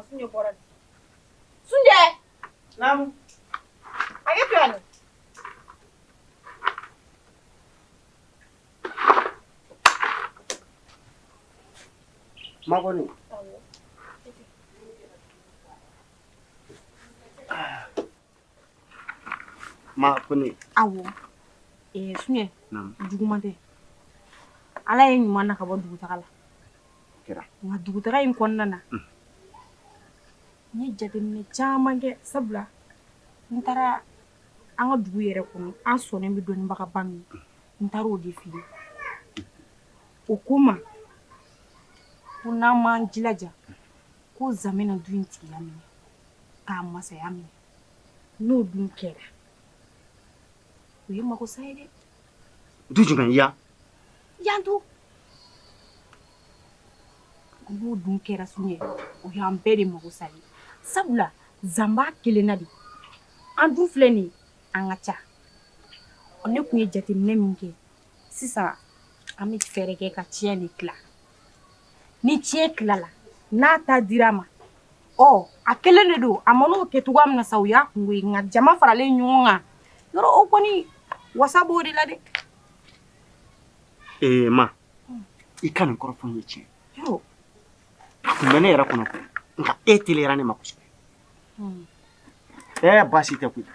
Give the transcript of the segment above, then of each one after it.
tuma Sunjɛ bɔra de. Sunjɛ! Naamu. Hakɛ to yan. Makɔni. Makɔni. Awɔ. Sunjɛ. Naamu. Juguman tɛ. Ala ye ɲuman na ka bɔ dugutaga la. Kɛra. Nka dugutaga in kɔnɔna na. N ye jateminɛ caman kɛ sabula n taara an ka dugu yɛrɛ kɔnɔ an sɔnnen bɛ dɔnnibagaba min n taara o de fɛ yen. O ko n ma ko n'an m'an jilaja ko zan bɛna du in tigiya minɛ k'a masaya minɛ n'o dun kɛra o ye makosa ye dɛ. Du jumɛn yan? Yan du. N'o dun kɛra Sunjɛ o y'an bɛɛ de makosa ye sabula zan b'a kelen na de an dun filɛ nin ye an ka ca ne tun ye jateminɛ min kɛ sisan an bɛ fɛɛrɛ kɛ ka tiɲɛ de tila ni tiɲɛ tilala n'a ta dira a ma ɔ a kelen de don a ma n'o kɛ cogoya min na sa o y'a kungo ye nka jama faralen ɲɔgɔn kan yɔrɔ o kɔni wasa b'o de la dɛ. Ee ma i ka nin kɔrɔfɔ in ye tiɲɛ yɔrɔ a tun bɛ ne yɛrɛ kɔnɔ koyi nka e teliyara ne ma kosɛbɛ. Ɛɛ baasi tɛ koyi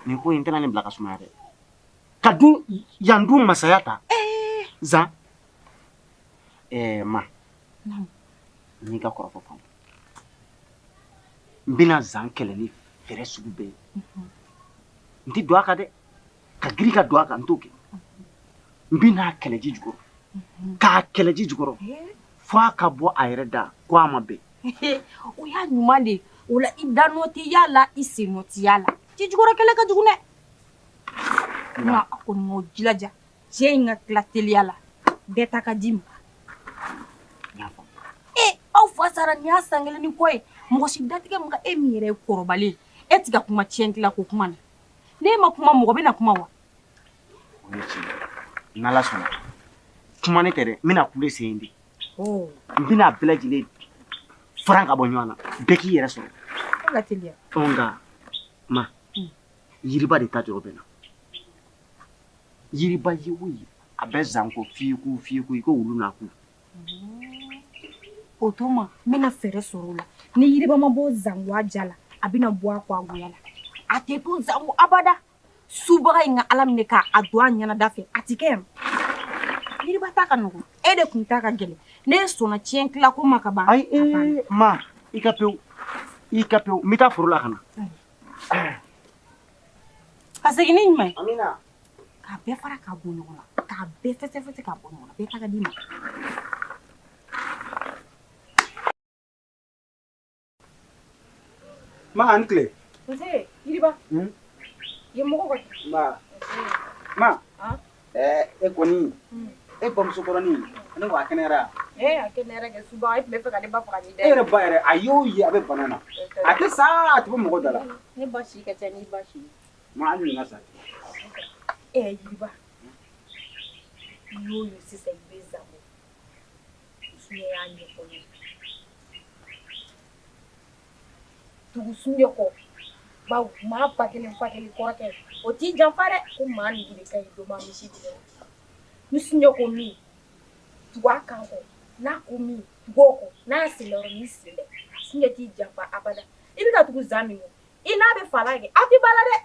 nin ko in tɛna nin bila ka sumaya dɛ ka dun yan dun masaya ta zan ɛɛ ma n y'i ka kɔrɔfɔ faamu n bɛna zan kɛlɛ ni fɛɛrɛ sugu bɛɛ ye n tɛ don a kan dɛ ka girin ka don a kan n t'o kɛ n bɛna kɛlɛ ji jukɔrɔ k'a kɛlɛ ji jukɔrɔ fo a ka bɔ a yɛrɛ da ko a ma bɛn. O y'a ɲuman de ye o la i da nɔ tɛ y'a la i sen nɔ tɛ y'a la ji jukɔrɔ kɛlɛ ka jugu dɛ. Nka a kɔni m'aw jilaja cɛ in ka tila teliya la bɛɛ ta ka di ma. Ee aw fa sara nin y'a san kelen ni kɔ ye mɔgɔ si datigɛ ma e min yɛrɛ ye kɔrɔbalen e tɛ ka kuma tiɲɛ tila ko kuma na n'e ma kuma mɔgɔ bɛna kuma wa. O ye tiɲɛ ye n'Ala sɔnna kuma ne tɛ dɛ n bɛna kule sen de n bɛna a bɛɛ lajɛlen faran ka bɔ ɲɔgɔn na bɛɛ k'i yɛrɛ sɔrɔ. E ka teliya. Ɔ nka ma yiriba de ta jɔrɔ bɛ n na yiriba ye o ye a bɛ zan ko fiyeku fiyeku i ko wulu n'a ku. O to ma n bɛna fɛɛrɛ sɔrɔ o la ni yiriba ma bɔ zango ja la a bɛna bɔ a kɔ a goya la a tɛ to zango abada subaga in ka Ala minɛ k'a don a ɲɛnada fɛ a tɛ kɛ yan yiriba ta ka nɔgɔn e de kun ta ka gɛlɛn ne sɔnna tiɲɛ tila ko ma ka ban. Ayi ee ma i ka pewu i ka pewu n bɛ taa foro la ka na. Ka segin ni ɲuman ye. Amina. K'a bɛɛ fara k'a bɔ ɲɔgɔn na k'a bɛɛ fɛsɛfɛsɛ k'a bɔ ɲɔgɔn na bɛɛ ta ka d'i ma. Ma a ni tile. Nse Yiriba. Ye mɔgɔ ka. Nba. Ma. E kɔni. E bamuso kɔrɔnin ne ko a kɛnɛyara. Ee a kɛnɛyara kɛ suba e tun bɛ fɛ ka ne ba faga ni dɛ. E yɛrɛ ba yɛrɛ a y'o ye a bɛ bana na. A tɛ sa a tɛ bɔ mɔgɔ da la. Ne ba si ka ca n'i ba si ye. Ma hali nin ka sa. Yiriba. I y'o ye sisan i bɛ zango. Sunjɛ y'a ɲɛfɔ n ye. Tugu Sunjɛ kɔ bawo maa ba kelen fa kelen kɔrɔkɛ o t'i janfa dɛ ko maa nugu de ka ɲi don ma misi tigɛ ni Sunjɛ ko min tugu a kan kɔ n'a ko min tugu o kɔ n'a y'a sen da yɔrɔ min i sen dɛ Sunjɛ t'i janfa abada i bɛ ka tugu zan min kɔ i n'a bɛ fa la kɛ aw tɛ ba la dɛ.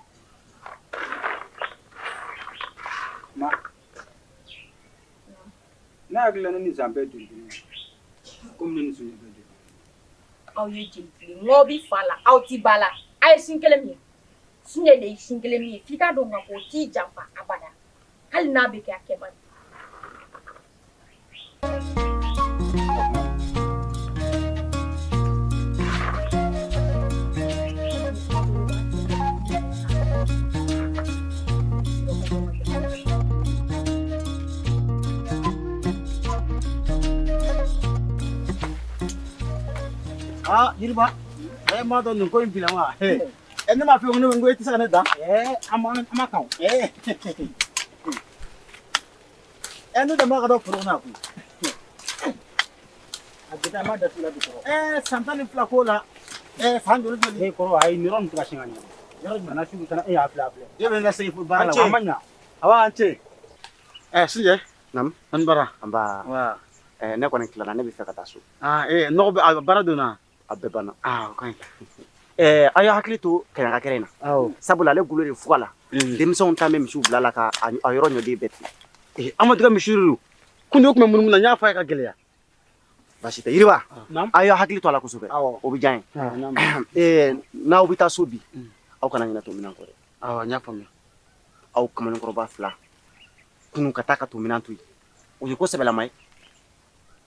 Ma ne hakili la ne ni zan bɛɛ joli kelen ye komi ne ni Sunjɛ bɛɛ joli. Aw ye jeli kelen ŋɔ bi fa la aw ti ba la a ye sin kelen min Sunjɛ de ye sin kelen min ye f'i k'a dɔn k'a fɔ o t'i janfa abada hali n'a bɛ kɛ a kɛ man di. Ah, Yiriba, e m'a dɔn nin ko in bila wa? E ne m'a f'i ye ko e tɛ se ka ne dan. An ma kan. Ne de ma ka dɔn foro kɔnɔ yan koyi. A gɛlɛya ma datugu la bi kɔrɔ. San 12 ko la. San joli joli. E kɔrɔ ayi nin yɔrɔ nin tɛ ka sin ka ɲɛ. Yɔrɔ jumɛn na su kana e y'a filɛ a filɛ. E bɛ n lasegin fo baara la. A ma ɲa. Awa an ce. Sunjɛ. Naamu. An bara. Nba. Wa. Ne kɔni tilala, ne bɛ fɛ ka taa so. Nɔgɔ bɛ a baara donna. A bɛɛ banna. O ka ɲi. A y'a hakili to kɛɲɛka kɛrɛ in na. Awɔ. Sabula ale gulo de fuga la. Denmisɛnw ta bɛ misiw bila la ka a yɔrɔ ɲɔden bɛɛ tigɛ. An ma tigɛ misi don. Kun de tun bɛ munumunu na, n y'a fɔ a ye ka gɛlɛya. Baasi tɛ Yiriba. Naamu. A y'a hakili to a la kosɛbɛ. Awɔ. O bɛ diya n ye. N'aw bɛ taa so bi, aw kana ɲinɛ to minɛn kɔ dɛ. Awɔ, n y'a faamuya. Aw kamalenkɔrɔba fila kunun ka taa ka to minɛn to yen. O ye ko sɛbɛlama ye.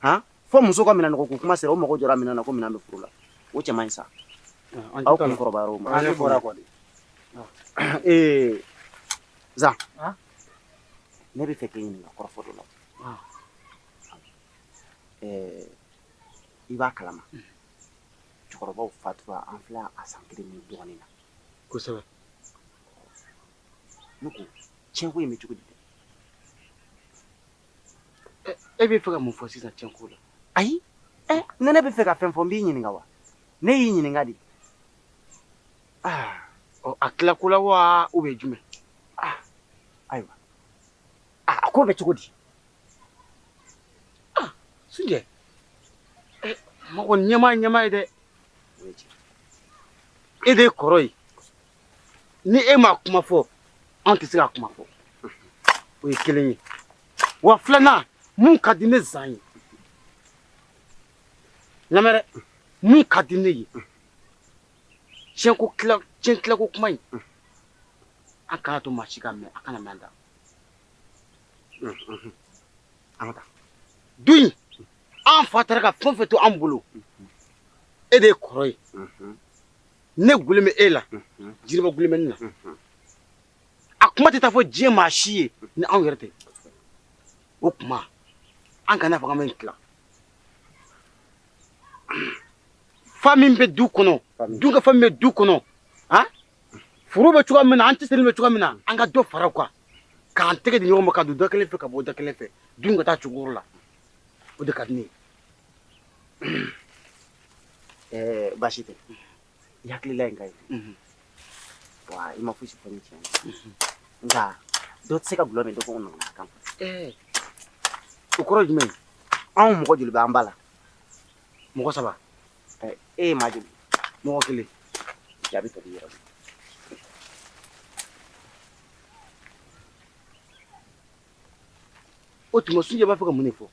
Han? Fo muso ka minɛnɔgɔ ko kuma sera, o mago jɔra minɛn na ko minɛn bɛ furu la. O cɛ man ɲi sa. Aw kun kɔrɔbayara o ma. An bɔra kɔ de. Zan. Ne bɛ fɛ k'e ɲininka kɔrɔfɔ dɔ la. I b'a kalama. Cɛkɔrɔbaw fatura an filɛ a san kelen ni dɔɔnin na. Kosɛbɛ. Ne ko tiɲɛko in bɛ cogo di dɛ? E bɛ fɛ ka mun fɔ sisan tiɲɛko la? Ayi. Ne bɛ fɛ ka fɛn fɔ, n b'i ɲininka wa? Ne y'i ɲininka de. A tila ko la wa ou bien jumɛn? Ayiwa. A ko bɛ cogo di? Sunjɛ. Ma kɔni ɲɛmaa ye ɲɛmaa ye dɛ. E de ye kɔrɔ ye. Ni e ma kuma fɔ, anw tɛ se ka kuma fɔ. O ye kelen ye. Wa filanan, mun ka di ne zan ye. Lamɛn dɛ, mun ka di ne ye. Tiɲɛ tilako kuma in, an kana to maa si ka mɛn, a kana mɛn an da. An ka taa. Du in, an fa taara ka fɛn o fɛn to an bolo, e de ye kɔrɔ ye. Ne gulen bɛ e la, Jiriba gulen bɛ ne la. A kuma tɛ taa fɔ diɲɛ maa si ye ni anw yɛrɛ tɛ. O kuma, an kana fɔ k'an bɛ nin tila. Fa min bɛ du kɔnɔ, dunkafa min bɛ du kɔnɔ, han, foro bɛ cogoya min na, an cɛsirilen bɛ cogoya min na, an ka dɔ fara o kan, k'an tɛgɛ di ɲɔgɔn ma ka don da kelen fɛ ka bɔ da kelen fɛ, dun ka taa cogo la. O de ka di ne ye. Baasi tɛ. I hakilila in ka ɲi. Wa i ma fosi fɔ ni tiɲɛ ye. Nka dɔ tɛ se ka gulɔ min, dɔ ko nana kan fɔ. O kɔrɔ ye jumɛn ye? Anw mɔgɔ joli b'an ba la? Mɔgɔ saba. E ye maa joli? Mɔgɔ kelen. Jaabi tɔ b'i yɛrɛ bolo. O tuma Sunjɛ b'a fɛ ka mun de fɔ?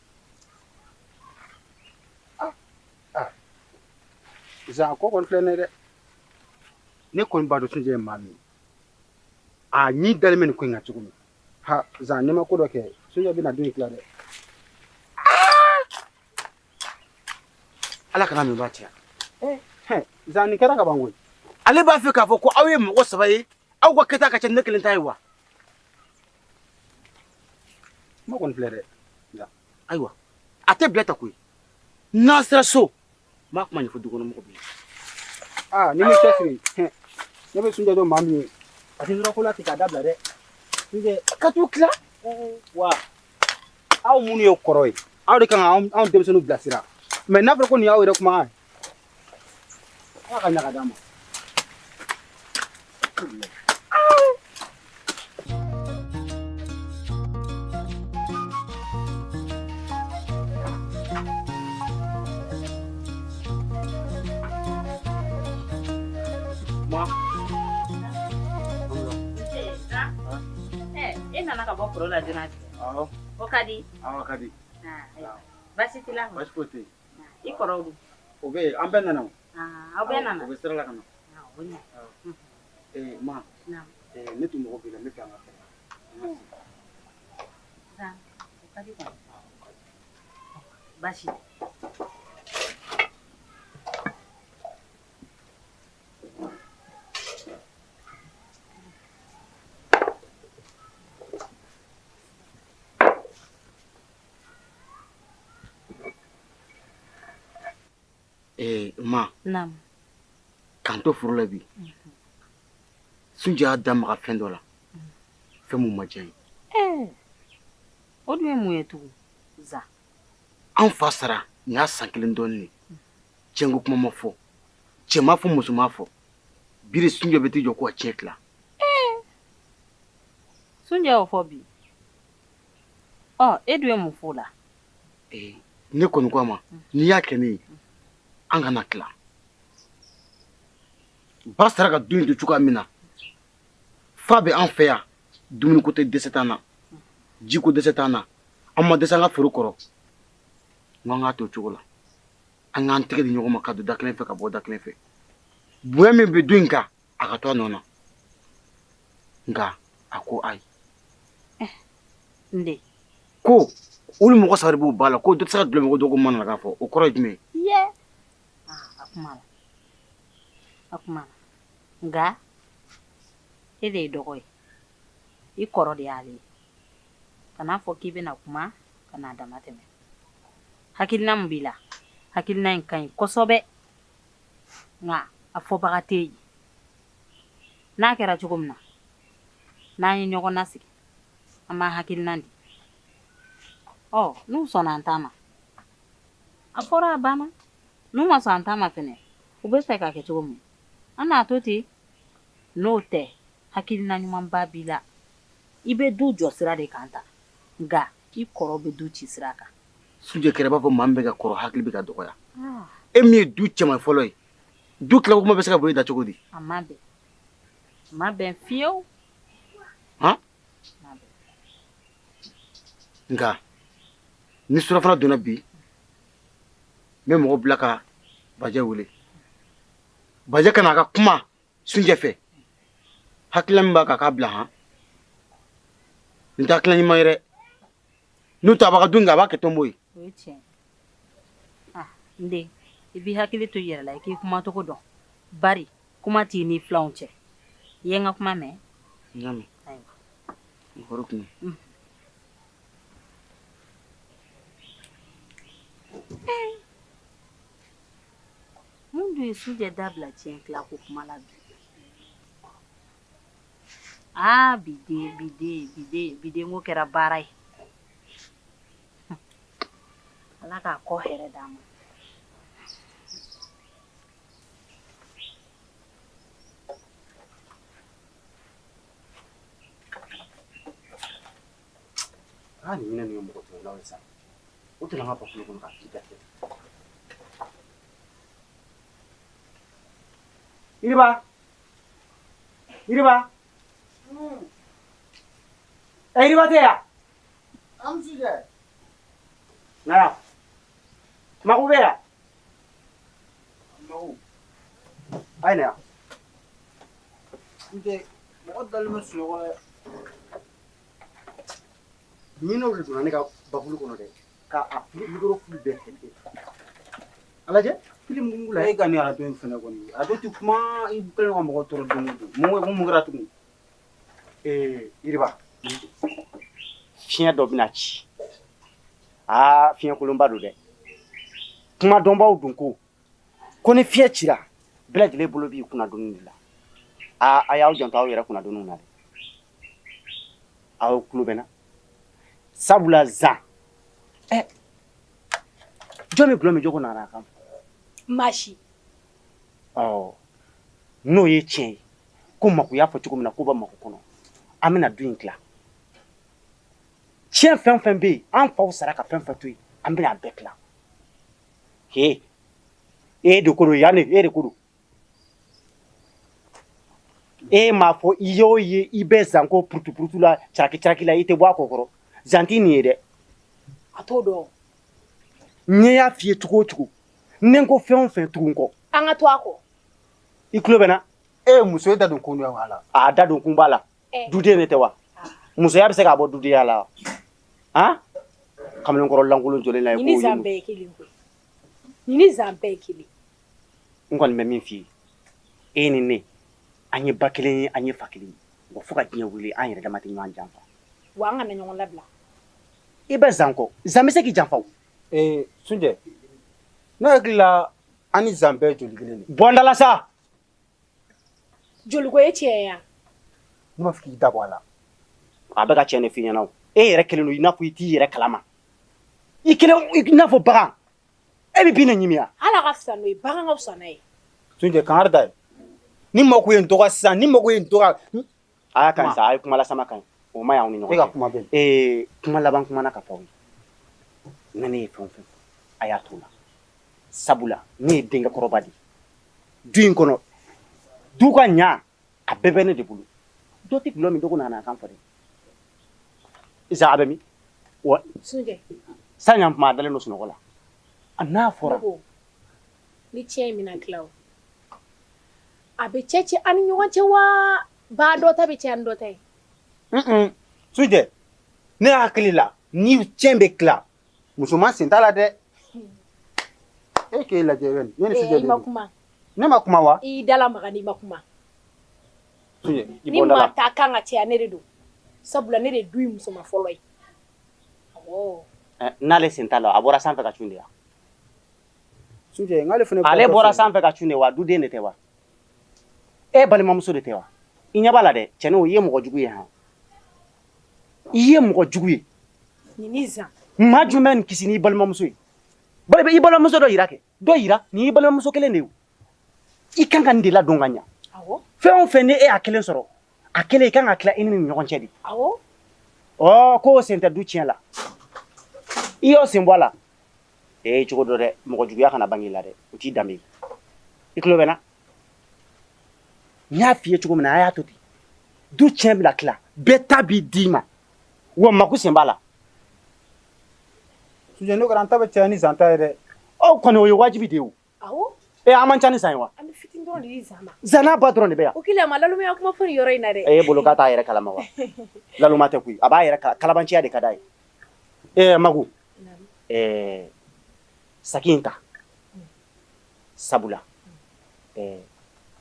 Zan ko kɔni filɛ nin ye dɛ. Ne kɔni b'a dɔn Sunjɛ ye maa min ye. A ɲi dalen bɛ nin ko in kan cogo min. Ha, Zan ne ma ko dɔ kɛ, Sunjɛ bɛna don in tila dɛ. Ala kana min b'a caya. Zan nin kɛra ka ban koyi. Ale b'a fɛ k'a fɔ ko aw ye mɔgɔ saba ye, aw ka kɛta ka ca ni ne kelen ta ye wa? Kuma kɔni filɛ dɛ. Ayiwa, a tɛ bila ta koyi. N'an sera so, n b'a kuma ɲɛfɔ dukɔnɔmɔgɔw bɛɛ ye. Ni m'i cɛsiri, ne bɛ Sunjɛ dɔn maa min ye, a tɛ nɔrɔ ko la ten k'a dabila dɛ. Sunjɛ ka t'u tila. Wa aw minnu ye kɔrɔ ye, aw de kan ka anw denmisɛnninw bilasira. Mɛ n'a fɔra ko nin y'aw yɛrɛ kumakan ye, Ala ka ɲa ka d'an ma. Ma. E nana ka bɔ foro la joona ten. Awɔ. O ka di? Awɔ, a ka di. Baasi t'i la? Baasi foyi tɛ yen. I kɔrɔw dun? O bɛ yen, an bɛɛ nana o. Aw bɛɛ nana? O bɛ sira la ka na. O ɲa. Ma. Naamu. Ne tun mago b'i la, n bɛ fɛ an ka fɛ. Zan, o ka di kɔni. Baasi tɛ. Ma. Naamu. K'an to foro la bi. Sunjɛ y'a da maga fɛn dɔ la. Fɛn mun ma diya n ye. O dun ye mun ye tugun? Zan. An fa sara. Nin y'a san kelen dɔɔnin de. Cɛnko kuma ma fɔ. Cɛ ma fɔ, muso ma fɔ. Bi de Sunjɛ bɛ t'i jɔ ko ka tiɲɛ tila. Sunjɛ y'o fɔ bi. Ɔ, e dun ye mun f'o la? Ne kɔni ko a ma, n'i y'a kɛ ne ye, an kana tila. Ba sara ka du in to cogoya min na, fa bɛ an fɛ yan, dumuniko tɛ dɛsɛ t'an na, jiko dɛsɛ t'an na, an ma dɛsɛ an ka foro kɔrɔ. N ko an k'a to o cogo la, an k'an tɛgɛ di ɲɔgɔn ma ka don da kelen fɛ ka bɔ da kelen fɛ. Bonya min bɛ du in kan, a ka to a nɔ na. Nka a ko ayi. N den. Ko olu mɔgɔ saba de b'o ba la, ko dɔ tɛ se ka dulɔ min, ko dɔ ko mana k'a fɔ, o kɔrɔ ye jumɛn ye? Ye. A kuma la. A kuma la. Nka e de ye dɔgɔ ye. I kɔrɔ de y'ale ye. Kan'a fɔ k'i bɛna kuma ka n'a dama tɛmɛ. Hakilina min b'i la, hakilina in ka ɲi kosɛbɛ. Nka a fɔbaga tɛ yen. N'a kɛra cogo min na, n'an ye ɲɔgɔn nasigi, an b'an hakilina di. Ɔ, n'u sɔnna an ta ma, a fɔra a banna. N'u ma sɔn an ta ma fɛnɛ, u bɛ fɛ k'a kɛ cogo min, an n'a to ten. N'o tɛ, hakilina ɲumanba b'i la. I bɛ du jɔ sira de kan ta, nka i kɔrɔ bɛ du ci sira kan. Sunjɛ kɛra i b'a fɔ maa min bɛ ka kɔrɔ, hakili bɛ ka dɔgɔya. E min ye du cɛman fɔlɔ ye, du tilako kuma bɛ se ka bɔ e da cogo di? A ma bɛn. A ma bɛn fiyewu. Han? Nka ni surafana donna bi, n bɛ mɔgɔ bila ka Bajɛ wele. Bajɛ ka n'a ka kuma Sunjɛ fɛ. Hakilina min b'a kan, k'a bila han. Nin tɛ hakilina ɲuman ye dɛ. N'o tɛ a b'a ka dun kɛ, a b'a kɛ tɔnbo ye. O ye tiɲɛ ye. Ah, n den, i b'i hakili to i yɛrɛ la, i k'i kumacogo dɔn. Bari kuma t'i ni filanw cɛ. I ye n ka kuma mɛn? N y'a mɛn. Ayiwa. N kɔrɔ kun. Mun dun ye Sunjɛ dabila tiɲɛ tila ko kuma la bi? Aa, bi den, bi den, bi den, bi den ko kɛra baara ye. Ala k'a kɔ hɛrɛ d'an ma. Aa, nin minɛn ninnu ye mɔgɔ tɔɲɔnaw ye sa. O tɛna an ka bakulu kɔnɔ k'a fili da tigɛ. Yiriba! Yiriba! Ɛ, Yiriba tɛ yan? An Sunjɛ. Na yan. Mako bɛ yan? Mako. A ye na yan. Sunjɛ, mɔgɔ dalen bɛ sunɔgɔ la dɛ. Ɲinɛw de donna ne ka bakulu kɔnɔ dɛ, ka a mikoro fili bɛɛ tigɛ. A lajɛ, fili mugu la. E ka nin arajo in fɛnɛ kɔni, arajo tɛ kuma, i kɛlen ka mɔgɔ tɔɔrɔ don o don. Mun kɛra tuguni? Yiriba, fiɲɛ dɔ bɛna ci. Aa, fiɲɛ kolonba don dɛ. Kuma dɔnbaw dun ko ni fiɲɛ cira, bɛɛ lajɛlen bolo b'i kunna donni de la. Aa, a y'aw janto aw yɛrɛ kunna donniw na dɛ. Aw tulo bɛ n na. Sabula zan. Jɔn bɛ gulɔ min, jɔn ko nana a kan? Maa si. Ɔ, n'o ye tiɲɛ ye, ko mako y'a fɔ cogo min na, ko bɛ mako kɔnɔ, an bɛna du in tila. Tiɲɛ fɛn fɛn bɛ yen, an faw sara ka fɛn fɛn to yen, an bɛna a bɛɛ tila. He, e de ko don, yanni e de ko don. E m'a fɔ i y'o ye, i bɛ zanko purutu purutu la, caraki caraki la, i tɛ bɔ a kɔ kɔrɔ. Zan t'i nin ye dɛ. A t'o dɔn. N y'a f'i ye cogo o cogo, ni n ko fɛn o fɛn tugu n kɔ. An ka to a kɔ. I tulo bɛ n na? E muso ye da don kun dɔ la. A da don kun b'a la. Duden de tɛ wa? Musoya bɛ se k'a bɔ dudenya la wa? Han? Kamalenkɔrɔ lankolon jɔlen na ye. Nin ni zan bɛɛ ye kelen koyi. Nin ni zan bɛɛ ye kelen. N kɔni bɛ min f'i ye, e ni ne, an ye ba kelen ye, an ye fa kelen ye. Wa fo ka diɲɛ wuli, an yɛrɛ dama tɛ ɲɔgɔn janfa. Wa an kana ɲɔgɔn labila. I bɛ zan kɔ, zan bɛ se k'i janfa o. Sunjɛ, ne hakili la an ni zan bɛɛ ye joli kelen de. Bɔ n da la sa. Joliko ye tiɲɛ ye wa? Ne b'a fɛ k'i da bɔ a la. A bɛ ka tiɲɛ de f'i ɲɛna o. E yɛrɛ kelen don i n'a fɔ i t'i yɛrɛ kalama. I kelen i n'a fɔ bagan. E bɛ bin de ɲimi wa? Hali a ka fisa n'o ye, bagan ka fisa n'a ye. Sunjɛ, kangari da ye. Ni mako ye n dɔgɔya sisan, ni mako ye n dɔgɔya. A y'a kan sa, a ye kuma lasama kan. O ma ɲi aw ni ɲɔgɔn E cɛ. ka kuma bɛ yen. Ee, kuma laban kuma na ka fɔ aw ye. Ne ne ye fɛn o fɛn fɔ, a y'a t'o la. Sabula ne ye denkɛ kɔrɔba de ye. Du in kɔnɔ, du ka ɲa, a bɛɛ bɛ ne de bolo. Dɔ tɛ gulɔ min, dɔ ko nana kan fɔ dɛ. Isa, a bɛ min? Wa Sunjɛ. San ɲan kuma, a dalen don sunɔgɔ la. A n'a fɔra. Ne ko, ni tiɲɛ in bɛna tila o, a bɛ cɛ cɛ an ni ɲɔgɔn cɛ wa ba dɔ ta bɛ cɛ ani dɔ ta ye? Sunjɛ, ne hakili la ni tiɲɛ bɛ tila, musoman sen t'a la dɛ. E k'e lajɛ bɛ ne ni Sunjɛ I de ma don. kuma. Ne ma kuma wa? I y'i da lamaga n'i ma kuma. Sunjɛ, i Ni bɔ n da maa la. ta kan ka caya, ne de don. Sabula ne de ye du in musoma fɔlɔ ye. Awɔ. N'ale sen t'a la, a bɔra sanfɛ ka cun de wa? Sunjɛ, n k'ale fana Ale bɔtɔ bɔra filɛ. sanfɛ ka cun de wa? Duden de tɛ wa? E balimamuso de tɛ wa? I ɲɛ b'a la dɛ, cɛnin, i ye mɔgɔ jugu ye han. I ye mɔgɔ jugu ye. Nin ni zan. Maa jumɛn bɛ nin kisi n'i balimamuso ye? Bari i balimamuso dɔ yira kɛ. Dɔ yira, nin y'i balimamuso kelen de ye o. I kan ka nin de ladon ka ɲa. Awɔ. Fɛn o fɛn ni e y'a kelen sɔrɔ, a kelen i kan ka tila i ni nin ɲɔgɔn cɛ de. Awɔ. Ɔ, k'o sen tɛ du tiɲɛ la. I y'o sen bɔ a la. Ee, cogo dɔ dɛ, mɔgɔ juguya kana bange i la dɛ, o t'i danbe ye. I tulo bɛ n na? N y'a f'i ye cogo min na, a y'a to ten. Du tiɲɛ bɛna tila, bɛɛ ta b'i d'i ma. Wa mako sen b'a la. Sunjɛ, n'o kɛra an ta bɛ caya ni zan ta ye dɛ. Aw kɔni, o ye wajibi de ye o. Awɔ. Ee, an man ca ni zan ye wa? An bɛ fitinin dɔrɔn de di zan ma. Zan n'a ba dɔrɔn de bɛ yan. O kɛlen a ma lalumaya kuma fɔ nin yɔrɔ in na dɛ. E bolo k'a t'a yɛrɛ kalama wa? Laluma tɛ koyi, a b'a yɛrɛ kala, kalabanciya de ka d'a ye. Ee, Magu. Ee, saki in ta. Sabula. Ee,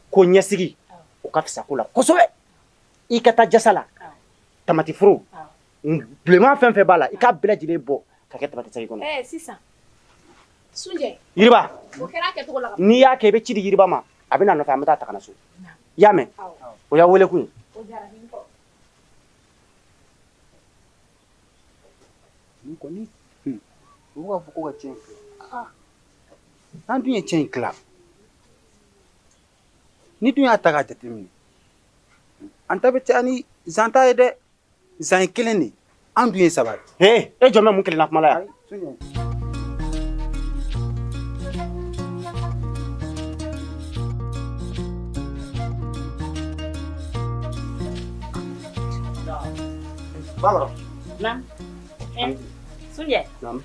ko ɲɛsigi, o ka fisa ko la kosɛbɛ. I ka taa jasa la. Tamati foro. Bilenman fɛn fɛn b'a la, i k'a bɛɛ lajɛlen bɔ ka kɛ tamati saki kɔnɔ. Ɛɛ, sisan. Sunjɛ. Yiriba. O kɛra a kɛcogo la ka ban. N'i y'a kɛ, i bɛ ci di Yiriba ma. A bɛ na nɔfɛ, an bɛ taa ta ka na so. I y'a mɛn? O y'a wele kun ye. O diyara n ye. Nin kɔni, u b'a fɔ ko ka tiɲɛ tila. Ah, an dun ye tiɲɛ in tila. Ni dun y'a ta k'a jateminɛ, an ta bɛ caya ni zan ta ye dɛ. Zan ye kelen de, an dun ye saba ye. He, e jɔn bɛ mun kelenna kuma la yan? Sunjɛ. Bakɔrɔ. Naam. Sunjɛ. Naam.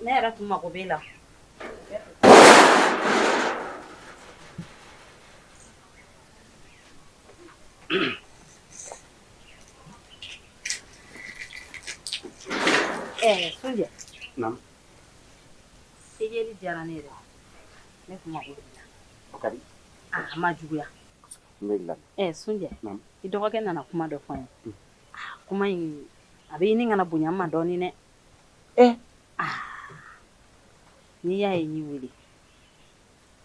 Ne yɛrɛ tun mako b'e la. Sunjɛ. Naam. I yeli diyara ne yɛrɛ. Ne tun mako b'i la. O ka di. A ma juguya. N bɛ dilan. Sunjɛ. Naam. I dɔgɔkɛ nana kuma dɔ fɔ n ye. Kuma in a bɛ ɲini ka na bonya n ma dɔɔnin dɛ. N'i y'a ye n y'i wele,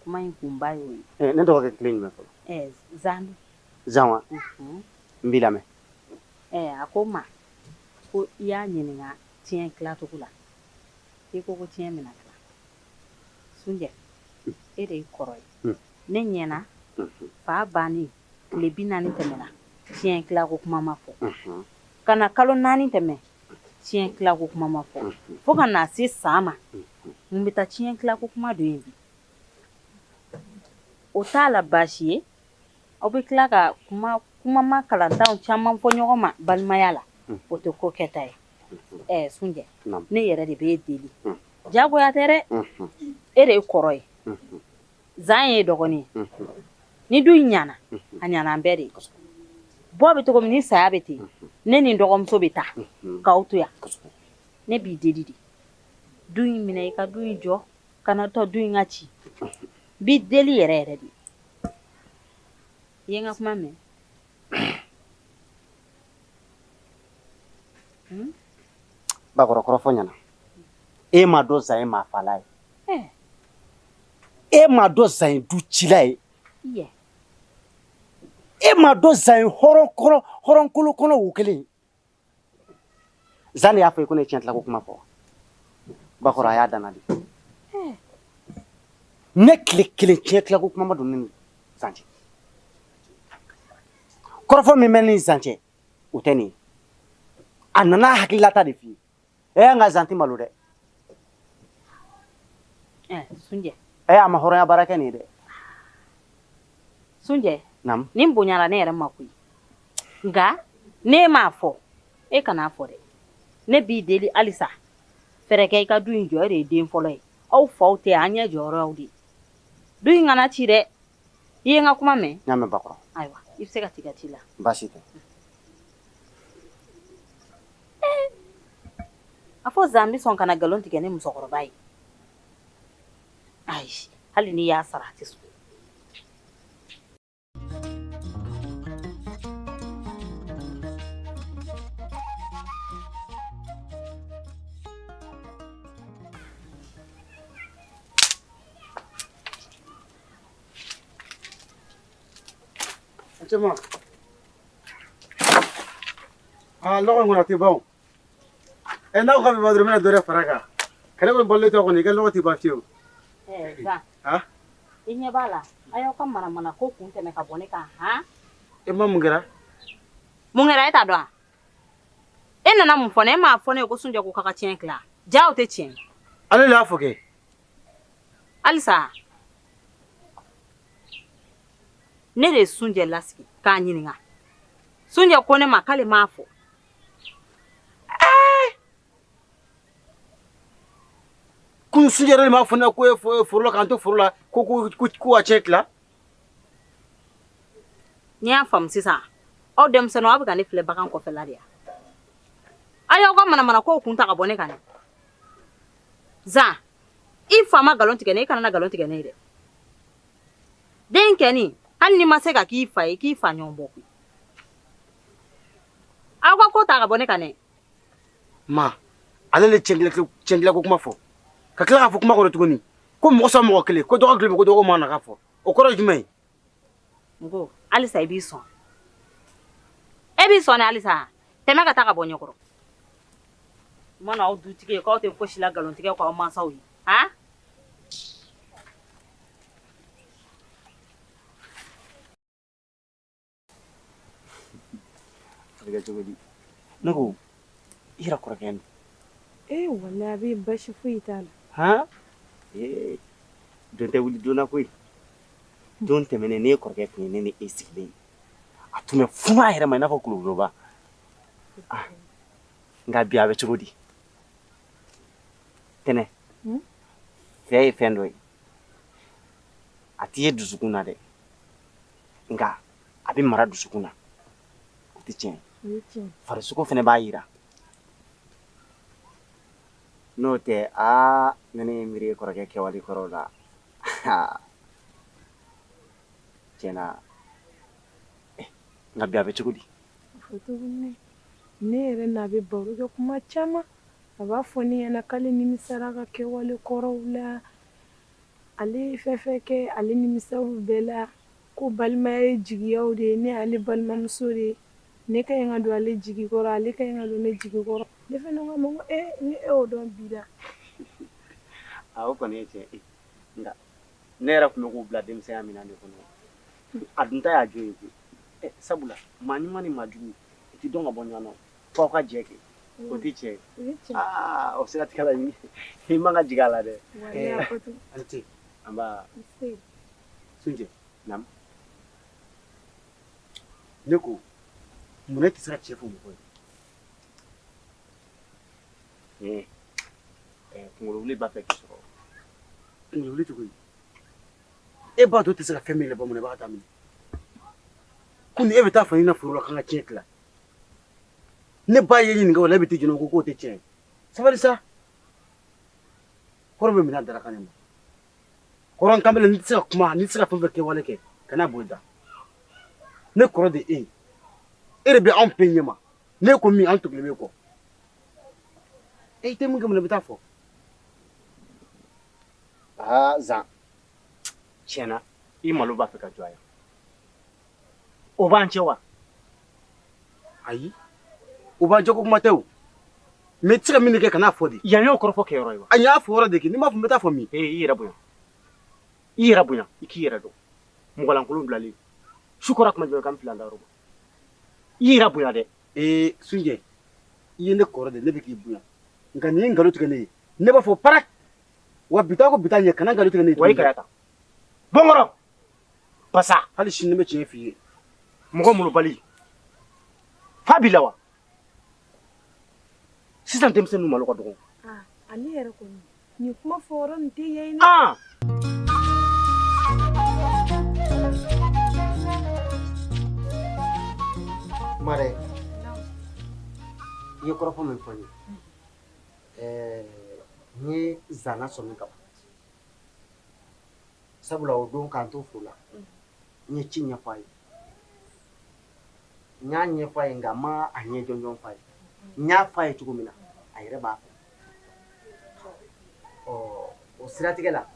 kuma in kunba y'o ye. Ne dɔgɔkɛ tile jumɛn fɔlɔ? Zan. Zan wa? N b'i lamɛn. A ko n ma ko i y'a ɲininka tiɲɛ tilacogo la. I ko ko tiɲɛ bɛna tila. Sunjɛ, e de ye kɔrɔ ye. Ne ɲɛna, fa bannen tile 40 tɛmɛna, tiɲɛ tilako kuma ma fɔ. Ka na kalo 4 tɛmɛ, tiɲɛ tilako kuma ma fɔ. Fo ka na se san ma, mun bɛ taa tiɲɛ tilako kuma don yen bi? O t'a la baasi ye. Aw bɛ tila ka kuma ma kalantanw caman fɔ ɲɔgɔn ma balimaya la. O tɛ ko kɛta ye. Sunjɛ, ne yɛrɛ de b'e deli. Jagoya tɛ dɛ. E de ye kɔrɔ ye. Zan ye dɔgɔnin ye. Ni du in ɲana, a ɲana an bɛɛ de ye. Bɔ bɛ cogo min, ni saya bɛ ten, ne ni n dɔgɔmuso bɛ taa k'aw to yan. Ne b'i deli de. Du in minɛ, i ka du in jɔ, kana tɔ du in ka ci. N b'i deli yɛrɛ yɛrɛ de. I ye n ka kuma mɛn? Bakɔrɔ, kɔrɔfɔ ɲɛna. E m'a dɔn zan ye maa fala ye. E m'a dɔn zan ye du cila ye. E m'a dɔn zan ye hɔrɔnkolo kɔnɔ wo kelen ye. Zan de y'a fɔ i ko ne ye tiɲɛ tilako kuma fɔ. Bakɔrɔ, a y'a danna de. Ne tile kelen tiɲɛ tila ko kuma ma don ne ni Zan cɛ. Kɔrɔfɔ min bɛ ne ni Zan cɛ, o tɛ nin ye. A nana hakililata de f'i ye. Ɛ nka Zan tɛ malo dɛ. Sunjɛ. Ɛ a ma hɔrɔnya baara kɛ nin ye dɛ. Sunjɛ. Naamu. Nin bonyara ne yɛrɛ ma koyi. Nka ne m'a fɔ, e kan'a fɔ dɛ. Ne b'i deli halisa. Fɛɛrɛ kɛ i ka du in jɔ, e de ye den fɔlɔ ye. Aw faw tɛ an ɲɛ jɔyɔrɔ y'aw de ye. Du in kana ci dɛ. I ye n ka kuma mɛn? N y'a mɛn Bakɔrɔ. Ayiwa, i bɛ se ka t'i ka ci la. Baasi tɛ. A fɔ Zan bɛ sɔn ka na nkalon tigɛ ne musokɔrɔba ye. Ayi, hali n'i y'a sara a tɛ sɔn. Cɛma. Ah, lɔgɔ in kɔni a tɛ ban o. Ɛ n'aw ka bɛ ban dɔrɔn n bɛna dɔ wɛrɛ fara a kan. Kɛlɛ kɔni balolen tɛ kɔni i ka lɔgɔ tɛ ban fiyewu. Zan. Han? I ɲɛ b'a la, a y'aw ka manamana ko kun tɛmɛ ka bɔ ne kan han? E ma mun kɛra? Mun kɛra e t'a dɔn wa? E nana mun fɔ ne ye? E m'a fɔ ne ye ko Sunjɛ ko k'a ka tiɲɛ tila. Ja o tɛ tiɲɛ. Ale de y'a fɔ kɛ. Halisa. Ne de ye Sunjɛ lasigi k'a ɲininka. Sunjɛ ko ne ma k'ale m'a fɔ. Kun Sunjɛ yɛrɛ de m'a fɔ ne ko e foro la k'an to foro la ko ko ko ko ka tiɲɛ tila. N'i y'a faamu sisan, aw denmisɛnninw aw bɛ ka ne filɛ bagan kɔfɛla de ya. A y'aw ka manamana kow kun ta ka bɔ ne kan dɛ. Zan, i fa ma nkalon tigɛ ne ye, i kana na nkalon tigɛ ne ye dɛ. Den kɛni, hali n'i ma se ka k'i fa ye, k'i fa ɲɔgɔn bɔ koyi. Aw ka ko ta ka bɔ ne kan dɛ. Ma, ale de tiɲɛ ko kuma fɔ. Ka tila k'a fɔ kuma kɔnɔ tuguni ko mɔgɔ saba mɔgɔ kelen ko dɔgɔ kelen ko dɔgɔ ma na k'a fɔ. O kɔrɔ ye jumɛn ye? N ko halisa i b'i sɔn. E b'i sɔn halisa. Tɛmɛ ka taa ka bɔ ɲɛkɔrɔ. U mana aw dutigi ye k'aw tɛ fosi la nkalontigɛ k'aw mansaw ye. Han? A bɛ kɛ cogo di? Ne ko i yɛrɛ kɔrɔkɛ don. Eh walahi a bɛ basi foyi t'a la. Han? Ee don tɛ wuli joona koyi. Don tɛmɛnen ne kɔrɔkɛ tun ye ne ni e sigilen ye. A tun bɛ funu a yɛrɛ ma i n'a fɔ kulukuluba. Nka bi a bɛ cogo di? Tɛnɛ. Fɛ ye fɛn dɔ ye. A t'i ye dusukun na dɛ. Nka a bɛ mara dusukun na. O tɛ tiɲɛ ye. Farisogo fana b'a jira. N'o tɛ aa ne ye miiri kɔrɔkɛ kɛwale kɔrɔw la. Tiɲɛna nka bi a bɛ cogo di? Ne yɛrɛ n'a bɛ baro kɛ kuma caman. A b'a fɔ ne ɲɛna k'ale nimisara ka kɛwale kɔrɔw la. Ale ye fɛn fɛn kɛ ale nimisaw bɛɛ la. Ko balimaya ye jigiyaw de ye, ne y'ale balimamuso de ye. Ne ka ɲi ka don ale jigi kɔrɔ, ale ka ɲi ka don ne jigi kɔrɔ. Ne fana ko a ma ko ee ni e y'o dɔn bi la. A o kɔni ye tiɲɛ ye. Nka ne yɛrɛ tun bɛ k'u bila denmisɛnya minɛn de kɔnɔ. A dun ta y'a jo ye koyi. Sabula maa ɲuman ni maa jugu u tɛ dɔn ka bɔ ɲɔgɔn na f'aw ka jɛ kɛ. O tɛ tiɲɛ ye. Aa o siratigɛ la i man ka jigin a la dɛ. A ni ce. Nba. Sunjɛ. Naamu. Ne ko mun ne tɛ se ka tiɲɛ fɔ mɔgɔ ye? Kunkolo wuli b'a fɛ k'i sɔrɔ. Kunkolo wuli cogo di? E b'a dɔn e tɛ se ka fɛn min yɛrɛ bɔ mun na i b'a daminɛ. Ko ni e bɛ taa fɔ ɲɛna foro la k'an ka tiɲɛ tila. Ne ba ye ɲininka o la e bɛ t'i jɔ ko k'o tɛ tiɲɛ ye. Sabali sa. Kɔrɔ bɛ minɛ a daraka ne ma. Kɔrɔ kan bɛ n'i tɛ se ka kuma, n'i tɛ se ka fɛn fɛn kɛwale kɛ, kana bɔ i da. Ne kɔrɔ de e ye. E de bɛ anw bɛɛ ɲɛma. Ne ko min an tugulen bɛ kɔ. E i tɛ mun kɛ mun na i bɛ taa fɔ. Aa Zan, tiɲɛna i malo b'a fɛ ka jɔ a ye. O b'an cɛ wa? Ayi, o b'an cɛ ko kuma tɛ o. Mais i tɛ se ka min kɛ kan'a fɔ de. Yan y'o kɔrɔfɔ kɛyɔrɔ ye wa? A y'a fɔ yɔrɔ de kɛ, n'i m'a fɔ n bɛ taa fɔ min? Ee i yɛrɛ bonya. I yɛrɛ bonya, i k'i yɛrɛ dɔn. Mɔgɔlankolon bilalen. Su kora kuma jumɛn k'an fila dayɔrɔ ma. I yɛrɛ bonya dɛ. Ee Sunjɛ, i ye ne kɔrɔ de, ne bɛ k'i bonya. Nka nin ye nkalon tigɛ ne ye. Ne b'a fɔ parak. Wa bi taa ko bi taa ɲɛ, kana nkalon tigɛ ne ye. Wa i kɛra ta. Bɔ n kɔrɔ. Basa. Hali sini ne bɛ tiɲɛ f'i ye. Mɔgɔ molobali. Fa b'i la wa? Sisan denmisɛnninw malo ka dɔgɔ. Aa, ale yɛrɛ kɔni, nin kuma fɔ yɔrɔ nin tɛ yen. Aa! Mare, i ye kɔrɔfɔ min fɔ n ye, n ye Zana sɔmi ka ban. Sabula o don k'an to foro la, n ye ci ɲɛfɔ a ye. N y'a ɲɛfɔ a ye nka n ma a ɲɛ jɔnjɔn fɔ a ye. N y'a fɔ a ye cogo min na, a yɛrɛ b'a fɛ. Ɔ o siratigɛ la,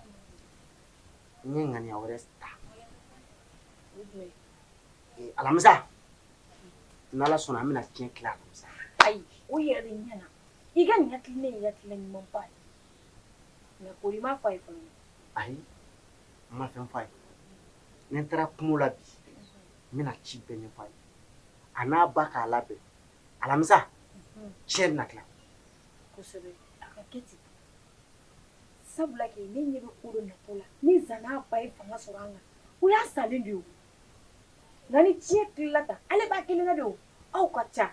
n ye ŋaniya wɛrɛ ta. Alamisa, n'Ala sɔnna an bɛna tiɲɛ tila alamisa. Ayi, o yɛrɛ de ɲɛna. I ka nin hakilina in ye hakilina ɲumanba ye. Nka kori i m'a fɔ a ye fɔlɔ. Ayi, n ma fɛn fɔ a ye. Ni n taara kungo la bi, n bɛna ci bɛɛ ɲɛfɔ a ye. A n'a ba k'a labɛn. Alamisa, tiɲɛ bɛna tila. Kosɛbɛ, a ka kɛ ten. Sabula kɛ ne ɲɛ bɛ ko dɔ natɔ la. Ni Zana ba ye fanga sɔrɔ an kan, o y'a salen de ye o. Nka ni tiɲɛ tilala tan, ale b'a kelen na de o. Aw ka ca.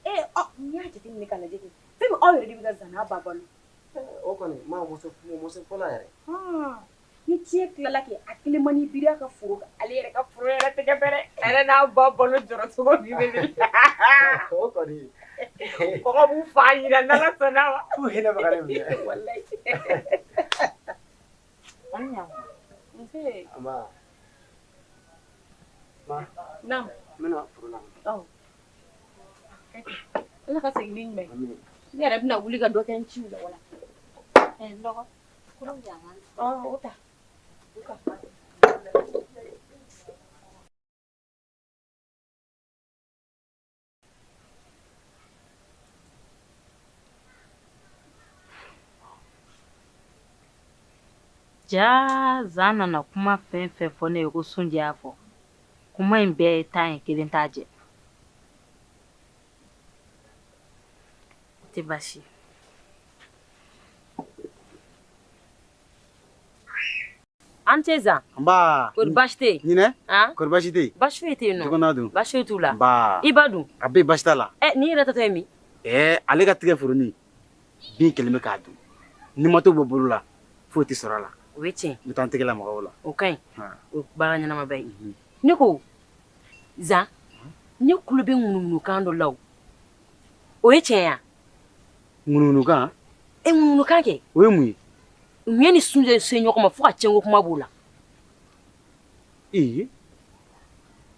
Ee, aw, n'i y'a jateminɛ k'a lajɛ kɛ, fɛn min aw yɛrɛ de bɛ ka Zana ba balo. O kɔni, ma muso fɔlɔ yɛrɛ. Ni tiɲɛ tilala kɛ, a kelen man n'i biri a ka foro kan. Ale yɛrɛ ka foro yɛrɛ tɛ kɛ fɛrɛ. A yɛrɛ n'a ba balo jɔrɔ cogo min bɛ ne la. O kɔni. Kɔngɔ b'u fa ɲina n'Ala sɔnna ma. K'u hinɛ bɛ ka ne minɛ. Walayi. Nse. Nba. Ma. Naamu. N bɛna foro la. Awɔ. Ala ka segin ni ɲuman ye. Ne yɛrɛ bɛna wuli ka dɔ kɛ n ciw la wala. N dɔgɔ. Kurun di yan. O ta. Ja Zan nana kuma fɛn fɛn fɔ ne ye ko Sunjɛ y'a fɔ. Kuma in bɛɛ ye tan ye, kelen t'a jɛ. O tɛ baasi ye. An tɛ Zan. Nba. Kori baasi tɛ yen? Ɲinɛ? Kori baasi tɛ yen? Baasi foyi tɛ yen nɔ. Dɔgɔnna dun? Baasi foyi t'u la. Nba. I ba dun? A bɛ yen, baasi t'a la. Ɛ, nin yɛrɛ tatɔ ye min? Ale ka tigɛ foronin, bin kɛlen bɛ k'a dun. N'i ma t'o bɔ bolo la, foyi tɛ sɔrɔ a la. O ye tiɲɛ. N bɛ taa n tɛgɛ lamaga o la. O ka ɲi. O baara ɲɛnamaba ye. Ne ko, Zan, ne tulo bɛ ŋunuŋunukan dɔ la o. O ye tiɲɛ ye wa? Ŋunuŋunukan? E, ŋunuŋunukan kɛ. O ye mun ye? Mun ye ni Sunjɛ se ɲɔgɔn ma fo ka tiɲɛko kuma b'o la? Ee,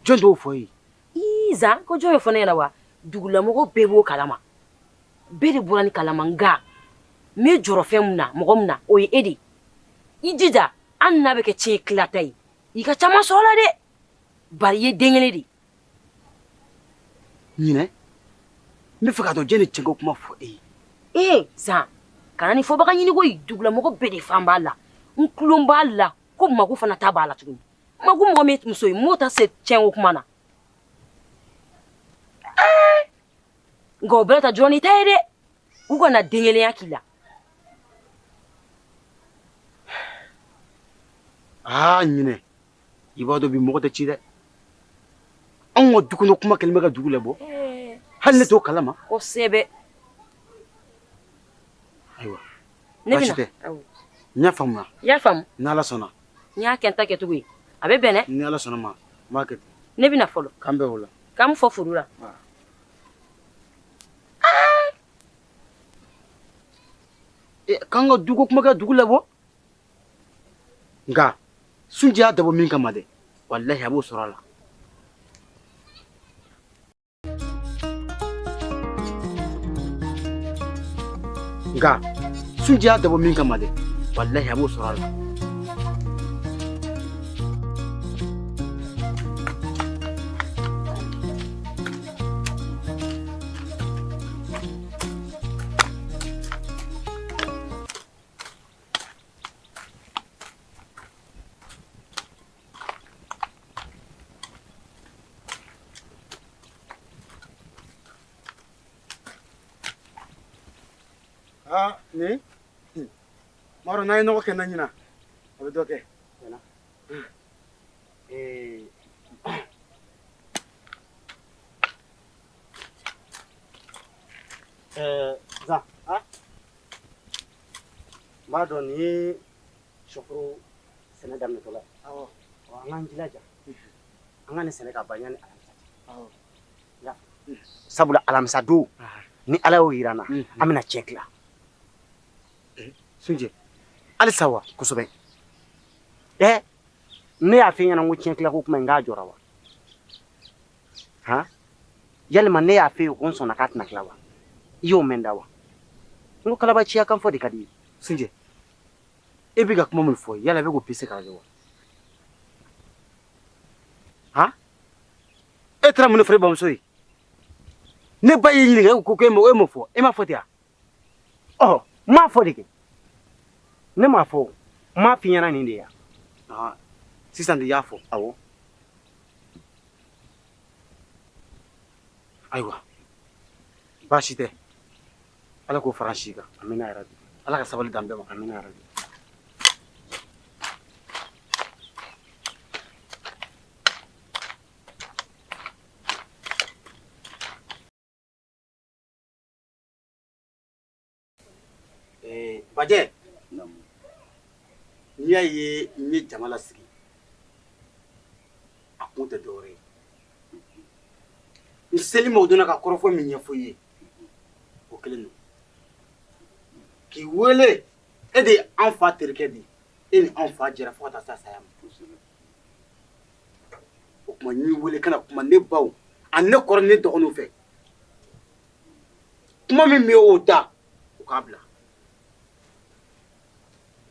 jɔn t'o fɔ e ye? Ii Zan, ko jɔn y'o fɔ ne ɲɛna wa? Dugulamɔgɔw bɛɛ b'o kalama. Bɛɛ de bɔra ni kalama, nka n bɛ jɔrɔ fɛn mun na, mɔgɔ mun na, o ye e de ye. I jija, hali n'a bɛ kɛ tiɲɛ tilata ye, i ka caman sɔrɔ la dɛ. Bari i ye den kelen de ye. Ɲinɛ, n bɛ fɛ k'a dɔn jɔn de tiɲɛko kuma fɔ e ye. Ee Zan, kana ni fɔbaga ɲini koyi, dugulamɔgɔ bɛɛ de fan b'a la. N tulon b'a la ko Magu fana ta b'a la tuguni. Magu mɔgɔ min ye muso ye, m'o ta se tiɲɛko kuma na. Nka o bɛɛ ta jɔn ni ta ye dɛ. U kana den kelenya k'i la. Aa Ɲinɛ, i b'a dɔn bi mɔgɔ tɛ ci dɛ. Anw ka du kɔnɔ kuma kɛlen bɛ ka dugu labɔ. Hali ne t'o kalama. Kosɛbɛ. Ayiwa. Ne Baasi bɛna. tɛ. N y'a faamuya. I y'a faamu? N'Ala sɔnna. N y'a kɛ n ta kɛcogo ye. A bɛ bɛn dɛ. Ni Ala sɔnna ma, n b'a kɛ ten. Ne bɛna fɔlɔ. K'an bɛn o la. K'an fɔ foro la. K'an ka duko kuma kɛ dugu labɔ. Nka Sunjɛ y'a dabɔ min kama dɛ, walahi a b'o sɔrɔ a la. Nka Sunjɛ y'a dabɔ min kama dɛ, walahi a b'o sɔrɔ a la. Aa nin maro n'an ye nɔgɔ kɛ na ɲina a bɛ dɔ kɛ. Zan, n b'a dɔn nin ye sɔforo sɛnɛ daminɛtɔla ye. Awɔ. An k'an jilaja an ka nin sɛnɛ ka ban yanni alamisa cɛ. Awɔ. Sabula alamisa don ni Ala y'o yira an na, an bɛna cɛ tila. Sunjɛ, halisa wa? Kosɛbɛ. Ne y'a f'i ɲɛna ko tiɲɛ tila ko kuma in k'a jɔra wa? Han? Yalima ne y'a f'e ye ko n sɔnna k'a tɛna tila wa? I y'o mɛn da wa? N ko kalabaciya kan fɔ de ka di i ye. Sunjɛ, e bɛ ka kuma min fɔ yala i bɛ k'o pese k'a lajɛ wa? Han? E taara mun de fɔ ne bamuso ye? Ne ba y'i ɲininka e ko k'e m'o fɔ, e m'a fɔ ten wa? Ɔ, n m'a fɔ de kɛ. Ne m'a fɔ, n m'a f'i ɲɛna nin de ye wa? Sisan de i y'a fɔ. Awɔ. Ayiwa, baasi tɛ. Ala k'o fara an si kan. Amina yarabi. Ala ka sabali d'an bɛɛ ma. Amina yarabi. Bajɛ, n'i y'a ye n ye jama lasigi, a kun tɛ dɔwɛrɛ ye. N seli ma o donna ka kɔrɔfɔ min ɲɛfɔ i ye, o kelen don. K'i wele, e de ye an fa terikɛ de ye, e ni anw fa jɛra fo ka taa se a saya ma. O tuma n y'i wele ka na kuma ne baw ani ne kɔrɔ ni ne dɔgɔninw fɛ. Kuma min bɛ o da, o k'a bila.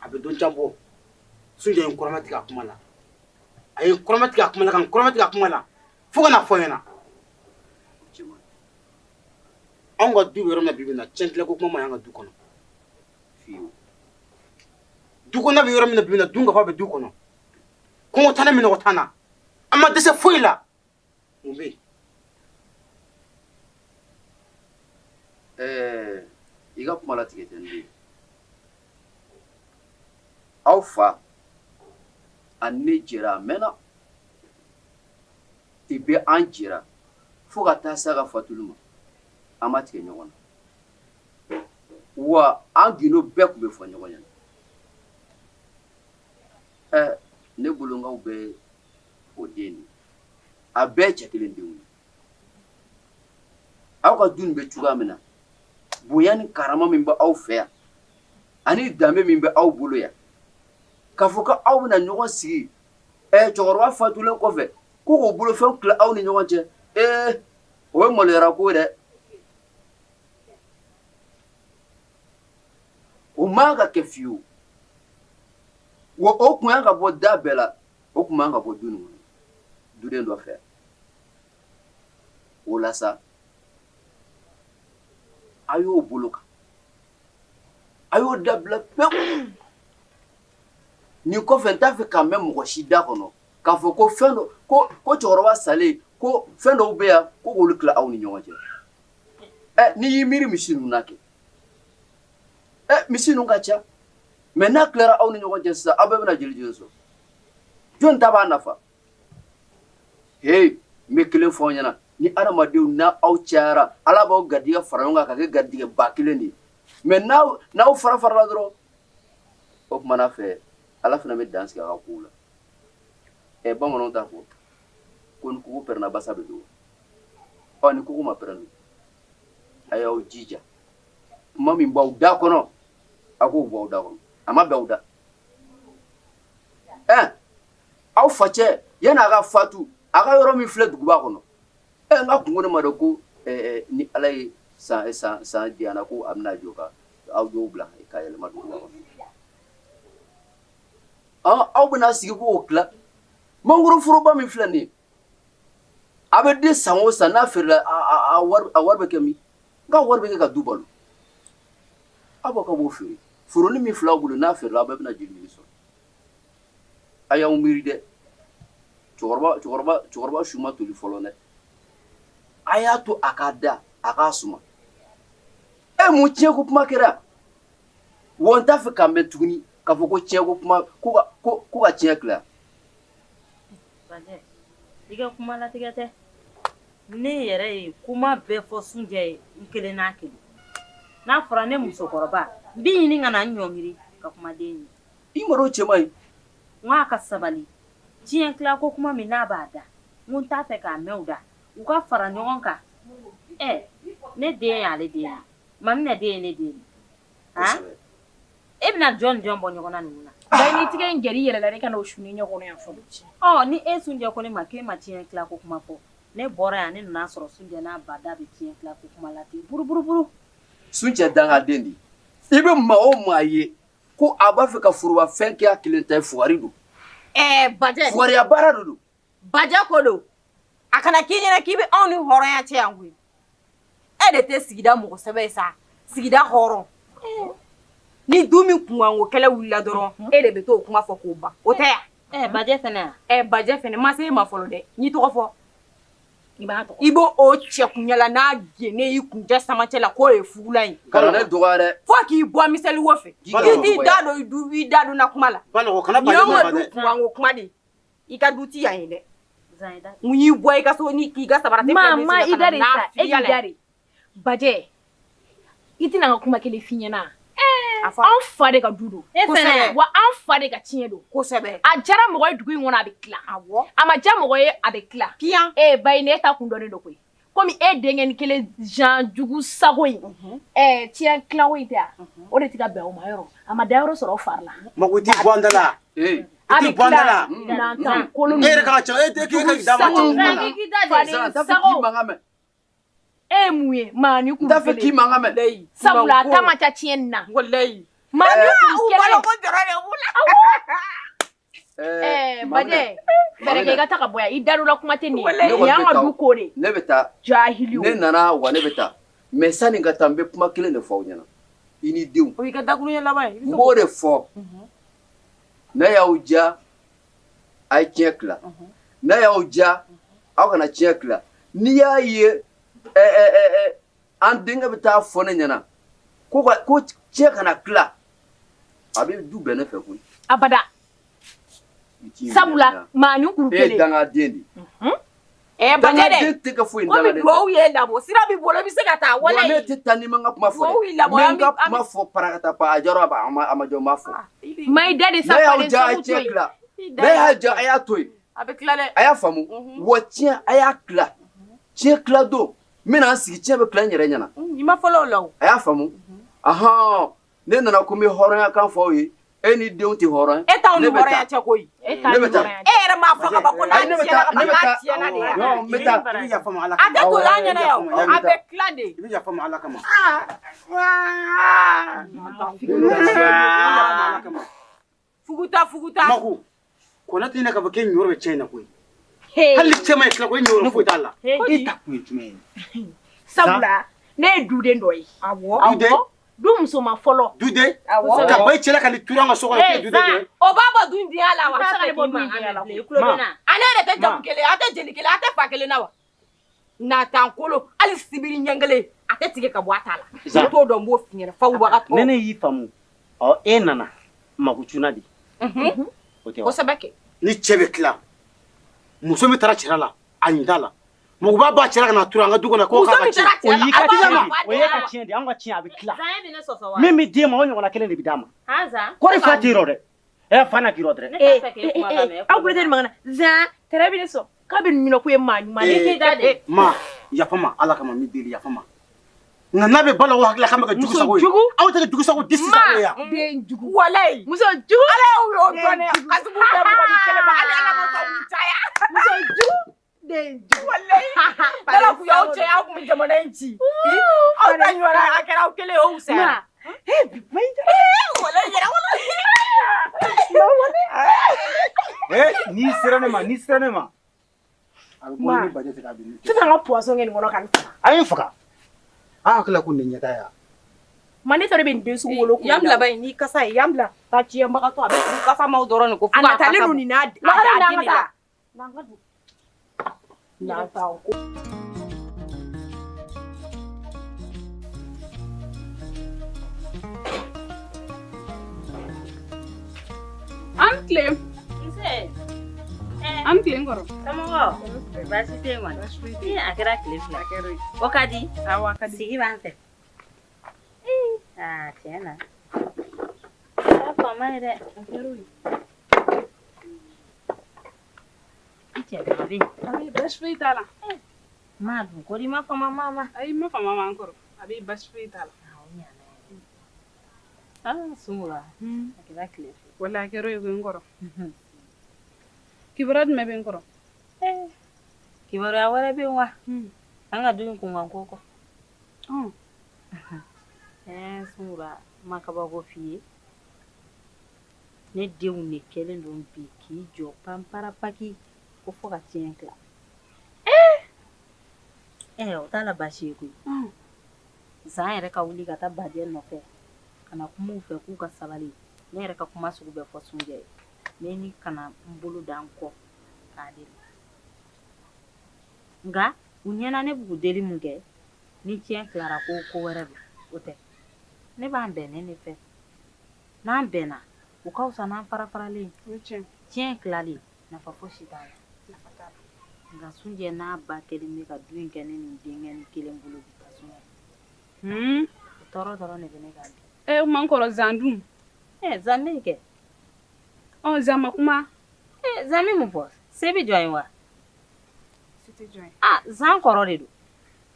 A bɛ don jan bɔ. Sunjɛ ye n kɔrɔma tigɛ a kuma la. A ye n kɔrɔma tigɛ a kuma la ka n kɔrɔma tigɛ a kuma la fo ka n'a fɔ n ɲɛna. Anw ka du bɛ yɔrɔ min na bi bi in na, tiɲɛ tila ko kuma ma y'an ka du kɔnɔ. Du kɔnɔ bɛ yɔrɔ min na bi bi in na, dunkafa bɛ du kɔnɔ. Kɔngɔ t'an na, minɔgɔ t'an na. An ma dɛsɛ foyi la. Mun bɛ yen? I ka kuma latigɛ tɛ n den. Aw fa ani ne jɛra a mɛnna. Depi an jɛra fo ka taa se a ka fatuli ma, an ma tigɛ ɲɔgɔn na. Wa an gindo bɛɛ tun bɛ fɔ ɲɔgɔn ɲɛna. Ne bolo n k'aw bɛɛ o den de ye. A bɛɛ ye cɛ kelen denw ye. Aw ka du nin bɛ cogoya min na, bonya ni karama min bɛ aw fɛ yan ani danbe min bɛ aw bolo yan, k'a fɔ ko aw bɛna ɲɔgɔn sigi cɛkɔrɔba fatulen kɔfɛ ko k'o bolofɛnw tila aw ni ɲɔgɔn cɛ, o ye maloyara ko ye dɛ. O man ka kɛ fiyewu. Wa o kun kan ka bɔ da bɛɛ la, o kun man ka bɔ du nin kɔnɔ, duden dɔ fɛ. O la sa, a y'o bolo kan, a y'o dabila pewu. Nin kɔfɛ n t'a fɛ k'a mɛn mɔgɔ si da kɔnɔ k'a fɔ ko fɛn dɔ, ko cɛkɔrɔba salen, ko fɛn dɔw bɛ yan ko k'olu tila aw ni ɲɔgɔn cɛ. N'i y'i miiri misi ninnu na kɛ, misi ninnu ka ca, mɛ n'a tilara aw ni ɲɔgɔn cɛ sisan, aw bɛɛ bɛna joli joli sɔrɔ. Jɔn ta b'a nafa? Hey, n bɛ kelen fɔ aw ɲɛna, ni adamadenw n'aw cayara, Ala b'aw garijɛgɛ fara ɲɔgɔn kan ka kɛ garijɛgɛ ba kelen de ye. Mɛ n'aw fara farala dɔrɔn, o tuma na fɛ Ala fana bɛ dan sigi a ka kow la. Bamananw t'a fɔ ko ni kogo pɛrɛnna basa bɛ don wa? Ni kogo ma pɛrɛn dun? A y'aw jija, kuma min b'aw da kɔnɔ, a k'o bɔ aw da kɔnɔ, a ma bɛn aw da. Aw facɛ yanni a ka fatu, a ka yɔrɔ min filɛ duguba kɔnɔ, n ka kungo de ma dɔn ko ni Ala ye san san san di an na ko a bɛna jɔ ka aw dɔw bila ka yɛlɛma duguba kɔnɔ. Aw bɛna sigi k'o tila. Mangoro foroba min filɛ nin ye, a bɛ den san o san, n'a feerela, a wari bɛ kɛ min? N ka wari bɛ kɛ ka du balo. Aw b'aw ka b'o feere. Foroni min filɛ aw bolo, n'a feerela, aw bɛɛ bɛna joli joli sɔrɔ. A y'aw miiri dɛ. Cɛkɔrɔba su ma toli fɔlɔ dɛ. A y'a to a k'a da, a k'a suma. Mun tiɲɛ ko kuma kɛra? Wa n t'a fɛ k'a mɛn tuguni k'a fɔ ko tiɲɛ ko kuma ko ka tiɲɛ tila. Bajɛ, i ka kuma latigɛ tɛ. Ne yɛrɛ ye kuma bɛɛ fɔ Sunjɛ ye n kelen n'a kelen. N'a fɔra ne musokɔrɔba n bɛ ɲini ka na n ɲɔngiri ka kuma den ye. I ma dɔn cɛ man ɲi. N k'a ka sabali. Tiɲɛ tila ko kuma min n'a b'a da, n ko n t'a fɛ k'a mɛn o da. U ka fara ɲɔgɔn kan. Ɛ ne den y'ale den ye. Maminɛ den ye ne den ye. Han? E bɛna jɔn ni jɔn bɔ ɲɔgɔn na ninnu na? Bayi n'i tigɛ in gɛrɛ i yɛrɛ la de ka n'o su ni ɲɛ kɔnɔ yan fɔlɔ. Ɔ ni e Sunjɛ ko ne ma k'e ma tiɲɛ tila ko kuma fɔ. Ne bɔra yan ne nana sɔrɔ Sunjɛ n'a ba da bɛ tiɲɛ tila ko kuma la ten buruburuburu. Sunjɛ dangaden de. I bɛ maa o maa ye ko a b'a fɛ ka forobafɛn kɛ a kelen ta ye fugari don. Ɛɛ Bajɛ. Fugariya baara de don. Bajɛ ko don. A kana k'i ɲɛna k'i bɛ anw ni hɔrɔnya cɛ yan koyi. E de tɛ sigida mɔgɔ sɛbɛ ye sa. Sigida hɔrɔn. Ni du min kunkanko kɛlɛ wulila dɔrɔn e de bɛ t'o kuma fɔ k'o ban. O tɛ yan. Ɛ Bajɛ fɛnɛ yan. Ɛ Bajɛ fɛnɛ ma se e ma fɔlɔ dɛ. N'i tɔgɔ fɔ. I b'a tɔgɔ. I b'o o cɛkunyala n'a gene y'i kunjɛ samancɛ la k'o ye fugulan ye. Kana ne dɔgɔya dɛ. Fo k'i bɔ miseli wo fɛ. I t'i da don i da don na kuma la. Balɔgɔ kana Nin y'anw ka du kunkanko kuma de ye. I ka du ti yan ye dɛ. Mun y'i bɔ i ka so ni k'i ka sabara tɛ Ma ma i da de sa e k'i da de. Bajɛ i tɛna n ka kuma kelen f'i ɲɛna. Anw fa de ka du don. Wa anw fa de ka tiɲɛ don. Kosɛbɛ. A diyara mɔgɔ ye dugu in kɔnɔ a bɛ tila. Awɔ. A ma diya mɔgɔ ye a bɛ tila. Piyan. Ee Bayi ne ta kun dɔnnen don koyi. Komi e denkɛ kelen Jean jugu sago in. Ɛɛ tiɲɛ tilako in tɛ yan. O de tɛ ka bɛn o ma yɔrɔ. A ma dayɔrɔ sɔrɔ o fari la. Mako t'i bɔ an da la. Ee. A I bɛ t'i bɔ an da la. tila. Nantan kolon. E yɛrɛ ka ca e tɛ k'e ka da ma cɛ kuma la. Faden N t'a fɛ k'i sago. mankan mɛn. E ye mun ye maa ni N t'a fɛ k'i mankan mɛn. Sabula a ta ma ca tiɲɛni na. Walayi. Maa ni kun U kelen. baloko dɔrɔn de b'u la. Ɛɛ Bajɛ fɛɛrɛ kɛ i ka taa ka bɔ yan i dar'o la kuma tɛ nin ye. Ne Nin kɔni y'an bɛ ka taa. du ko de. Ne bɛ taa. Jahiliw. Ne nana wa ne bɛ taa. Mais sani n ka taa n bɛ kuma kelen de fɔ aw ɲɛna. I ni denw. O y'i ka dakuruɲɛ laban ye. N b'o de fɔ. N'a y'aw diya a ye tiɲɛ tila. N'a y'aw diya aw kana tiɲɛ tila. N'i y'a ye an denkɛ bɛ taa fɔ ne ɲɛna ko ka ko tiɲɛ kana tila a bɛ du bɛn ne fɛ koyi. Abada. I t'i minɛ Sabula maa ni kuru e ye kelen. dangaden de ye. Ɛ Bajɛ dɛ. Dangaden tɛ kɛ foyi ye Komi dangaden tɛ. duwawu y'e labɔ sira b'i bolo i bɛ se ka taa Wa ne walayi. tɛ taa n'i ma n ka kuma fɔ Duwawu dɛ. y'i labɔ N bɛ an n ka bɛ kuma fɔ parakata pa a jɔrɔ a ma jɔ n b'a fɔ. Ma i da de sa N'a y'aw faden diya a ye sago to tiɲɛ yen. tila. N'a y'a diya a y'a to yen. A bɛ tila dɛ. A y'a faamu. Wa tiɲɛ a y'a tila. Tiɲɛ tila don n bɛna n sigi tiɲɛ bɛ tila n yɛrɛ ɲɛna. I ma fɔlɔ o la o. A y'a faamu. Ahan ne nana ko n bɛ hɔrɔnya kan fɔ aw ye. E ni denw tɛ hɔrɔn ye. E t'anw ni Ne bɛ hɔrɔnya taa. cɛ koyi. E t'a Ne ni bɛ taa. hɔrɔnya E yɛrɛ m'a fɔ ka ban ko n'a Ayi, ne bɛ tiɲɛna taa, ka ban ne bɛ k'a taa. tiɲɛna de ya. Non, n bɛ taa. I bɛ yafa ma Ala A kama. tɛ toli an ɲɛna yan o. I A bɛ tila de. I bɛ yafa ma Ala kama. I bɛ yafa ma Ala kama. Fuguta fuguta. Mako, kɔnɔ tɛ ɲinɛ k'a fɔ k'e ɲɔrɔ bɛ cɛ in na koyi. Hey. Hali ni cɛ ma ɲi tila ko e ɲɔrɔ foyi t'a la. E ta kun ye jumɛn ye? Sabula ne ye duden dɔ ye. Awɔ. Duden? Du musoman fɔlɔ. Duden? Awɔ. Ka bɔ i cɛla ka n'i turu an ka so kɔnɔ k'e ye duden dɔ ye. O b'a bɔ dun diya la wa? I t'a fɛ k'i mankan mɛn bilen. I tulo bɛ n na. Ale yɛrɛ tɛ jamu kelen a tɛ jeli kelen a tɛ fa kelen na wa? Natankolo hali sibiri ɲɛ kelen a tɛ tigɛ ka bɔ a ta la. Zan. N t'o dɔn n b'o f'i ɲɛna fawubagatɔ. Ne ne y'i faamu. Ɔ e nana mako cunna de. O tɛ wa? Kosɛbɛ kɛ. Ni cɛ bɛ tila, muso min taara cɛla la, a ɲi t'a la. Mɔgɔ b'a ba cɛla ka na turu an ka du kɔnɔ k'o Muso k'a ka min tiɲɛ. taara O cɛla la y'i ka a b'a tiɲɛ bɔ de. a O y'e ka denya la. tiɲɛ de. Anw ka tiɲɛ a bɛ tila. Zan e bɛ ne sɔsɔ wa? Min bɛ d'e ma o ɲɔgɔnna kelen de bɛ d'a ma. Han Zan? Kɔri fa t'i rɔ dɛ. Ɛ fa na k'i rɔ dɛ. Ne t'a fɛ k'e kuma lamɛn. Aw kulo tɛ nin mankan na. Zan tɛrɛ bɛ ne sɔn. K'a bɛ nin minɛ k'o ye maa ɲuman ye. I t'i da de. Ma, yafa ma Ala kama n b'i deli yafa ma. Nka n'a bɛ bala o hakili la k'an bɛ kɛ jugu sago ye. Muso jugu. Aw tɛ kɛ jugu sago disi sago ye yan. Ma den jugu. Walayi. Muso jugu. Ala y'aw y'o dɔn ne kasugu bɛɛ mɔgɔ ni kelen ma hali Ala ma sɔn k'u caya. Muso jugu. Den jugu. Walayi. N'Ala kun y'aw cɛ aw kun bɛ jamana in ci. Aw ta ɲɔgɔnna a kɛra aw kelen ye o fisayara. Ma. Eh bi ba in Walayi yɛrɛ walayi. Eh, n'i sera ne ma, n'i sera ne ma. A bɛ bɔ ni bajɛ tigɛ a bɛ nin kɛ. Sisan ka poisson kɛ nin kɔnɔ ka nin faga. A ye n faga. A hakili la ko nin ɲɛ t'a ye wa? Ma ne tɔrɔ bɛ nin den sugu wolo kun. Yan bila ba in n'i kasa ye yan bila. Taa tiɲɛbagatɔ a bɛ kasa maaw dɔrɔn de ko fo A k'a natalen kasa don bɔ. nin n'a a Lagare a n'an den ka de la. taa. N'an ka don. N'an taa ko. An tile. Nse. An tile n kɔrɔ. Somɔgɔw? Baasi tɛ yen kɔni. Ee, a kɛra tile fila. O ka di? Awɔ, a ka di. Sigi b'an fɛ. Ee, aa tiɲɛ na. A kɛra faama ye dɛ. A kɛra o ye. I cɛ a bɛ yen. A bɛ yen, baasi foyi t'a la. Maa dun ko di ma fama maa ma. Ayi, n ma fama ma n kɔrɔ. A bɛ yen, baasi foyi t'a la. O ɲana yɛrɛ. Aa, Sungura. A kɛra tile fila. Walahi a kɛra o ye koyi n kɔrɔ. Kibaruya jumɛn bɛ n kɔrɔ? Kibaruya wɛrɛ bɛ yen wa? An ka du in kunkanko kɔ. Ɛɛ Sungura, n ma kabako f'i ye. Ne denw de kɛlen don bi k'i jɔ panparapaki ko fo ka tiɲɛ tila. Ɛɛ o t'a la baasi ye koyi. Zan yɛrɛ ka wuli ka taa Bajɛ nɔfɛ ka na kuma u fɛ k'u ka sabali. Ne yɛrɛ ka kuma sugu bɛɛ fɔ Sunjɛ ye. Ne ni kana n bolo da n kɔ k'a deli. Nka u ɲɛna ne b'u deli mun kɛ ni tiɲɛ tilara ko ko wɛrɛ don o tɛ. Ne b'an bɛnnen de fɛ. N'an bɛnna o ka fisa n'an fara faralen. Tiɲɛ tilalen nafa fosi t'a la. Nka Sunjɛ n'a ba kelen bɛ ka du in kɛ ne ni denkɛnin kelen bolo bi tasuma ye. O tɔɔrɔ dɔrɔn de bɛ ne kan bi. Ee o ma n kɔrɔ Zan dun? Ɛɛ Zan bɛ yen kɛ. Ɔ Zan ma kuma? Ee Zan bɛ mun fɔ? Se bɛ jɔn ye wa? Se tɛ jɔn ye. Aa Zan kɔrɔ de don.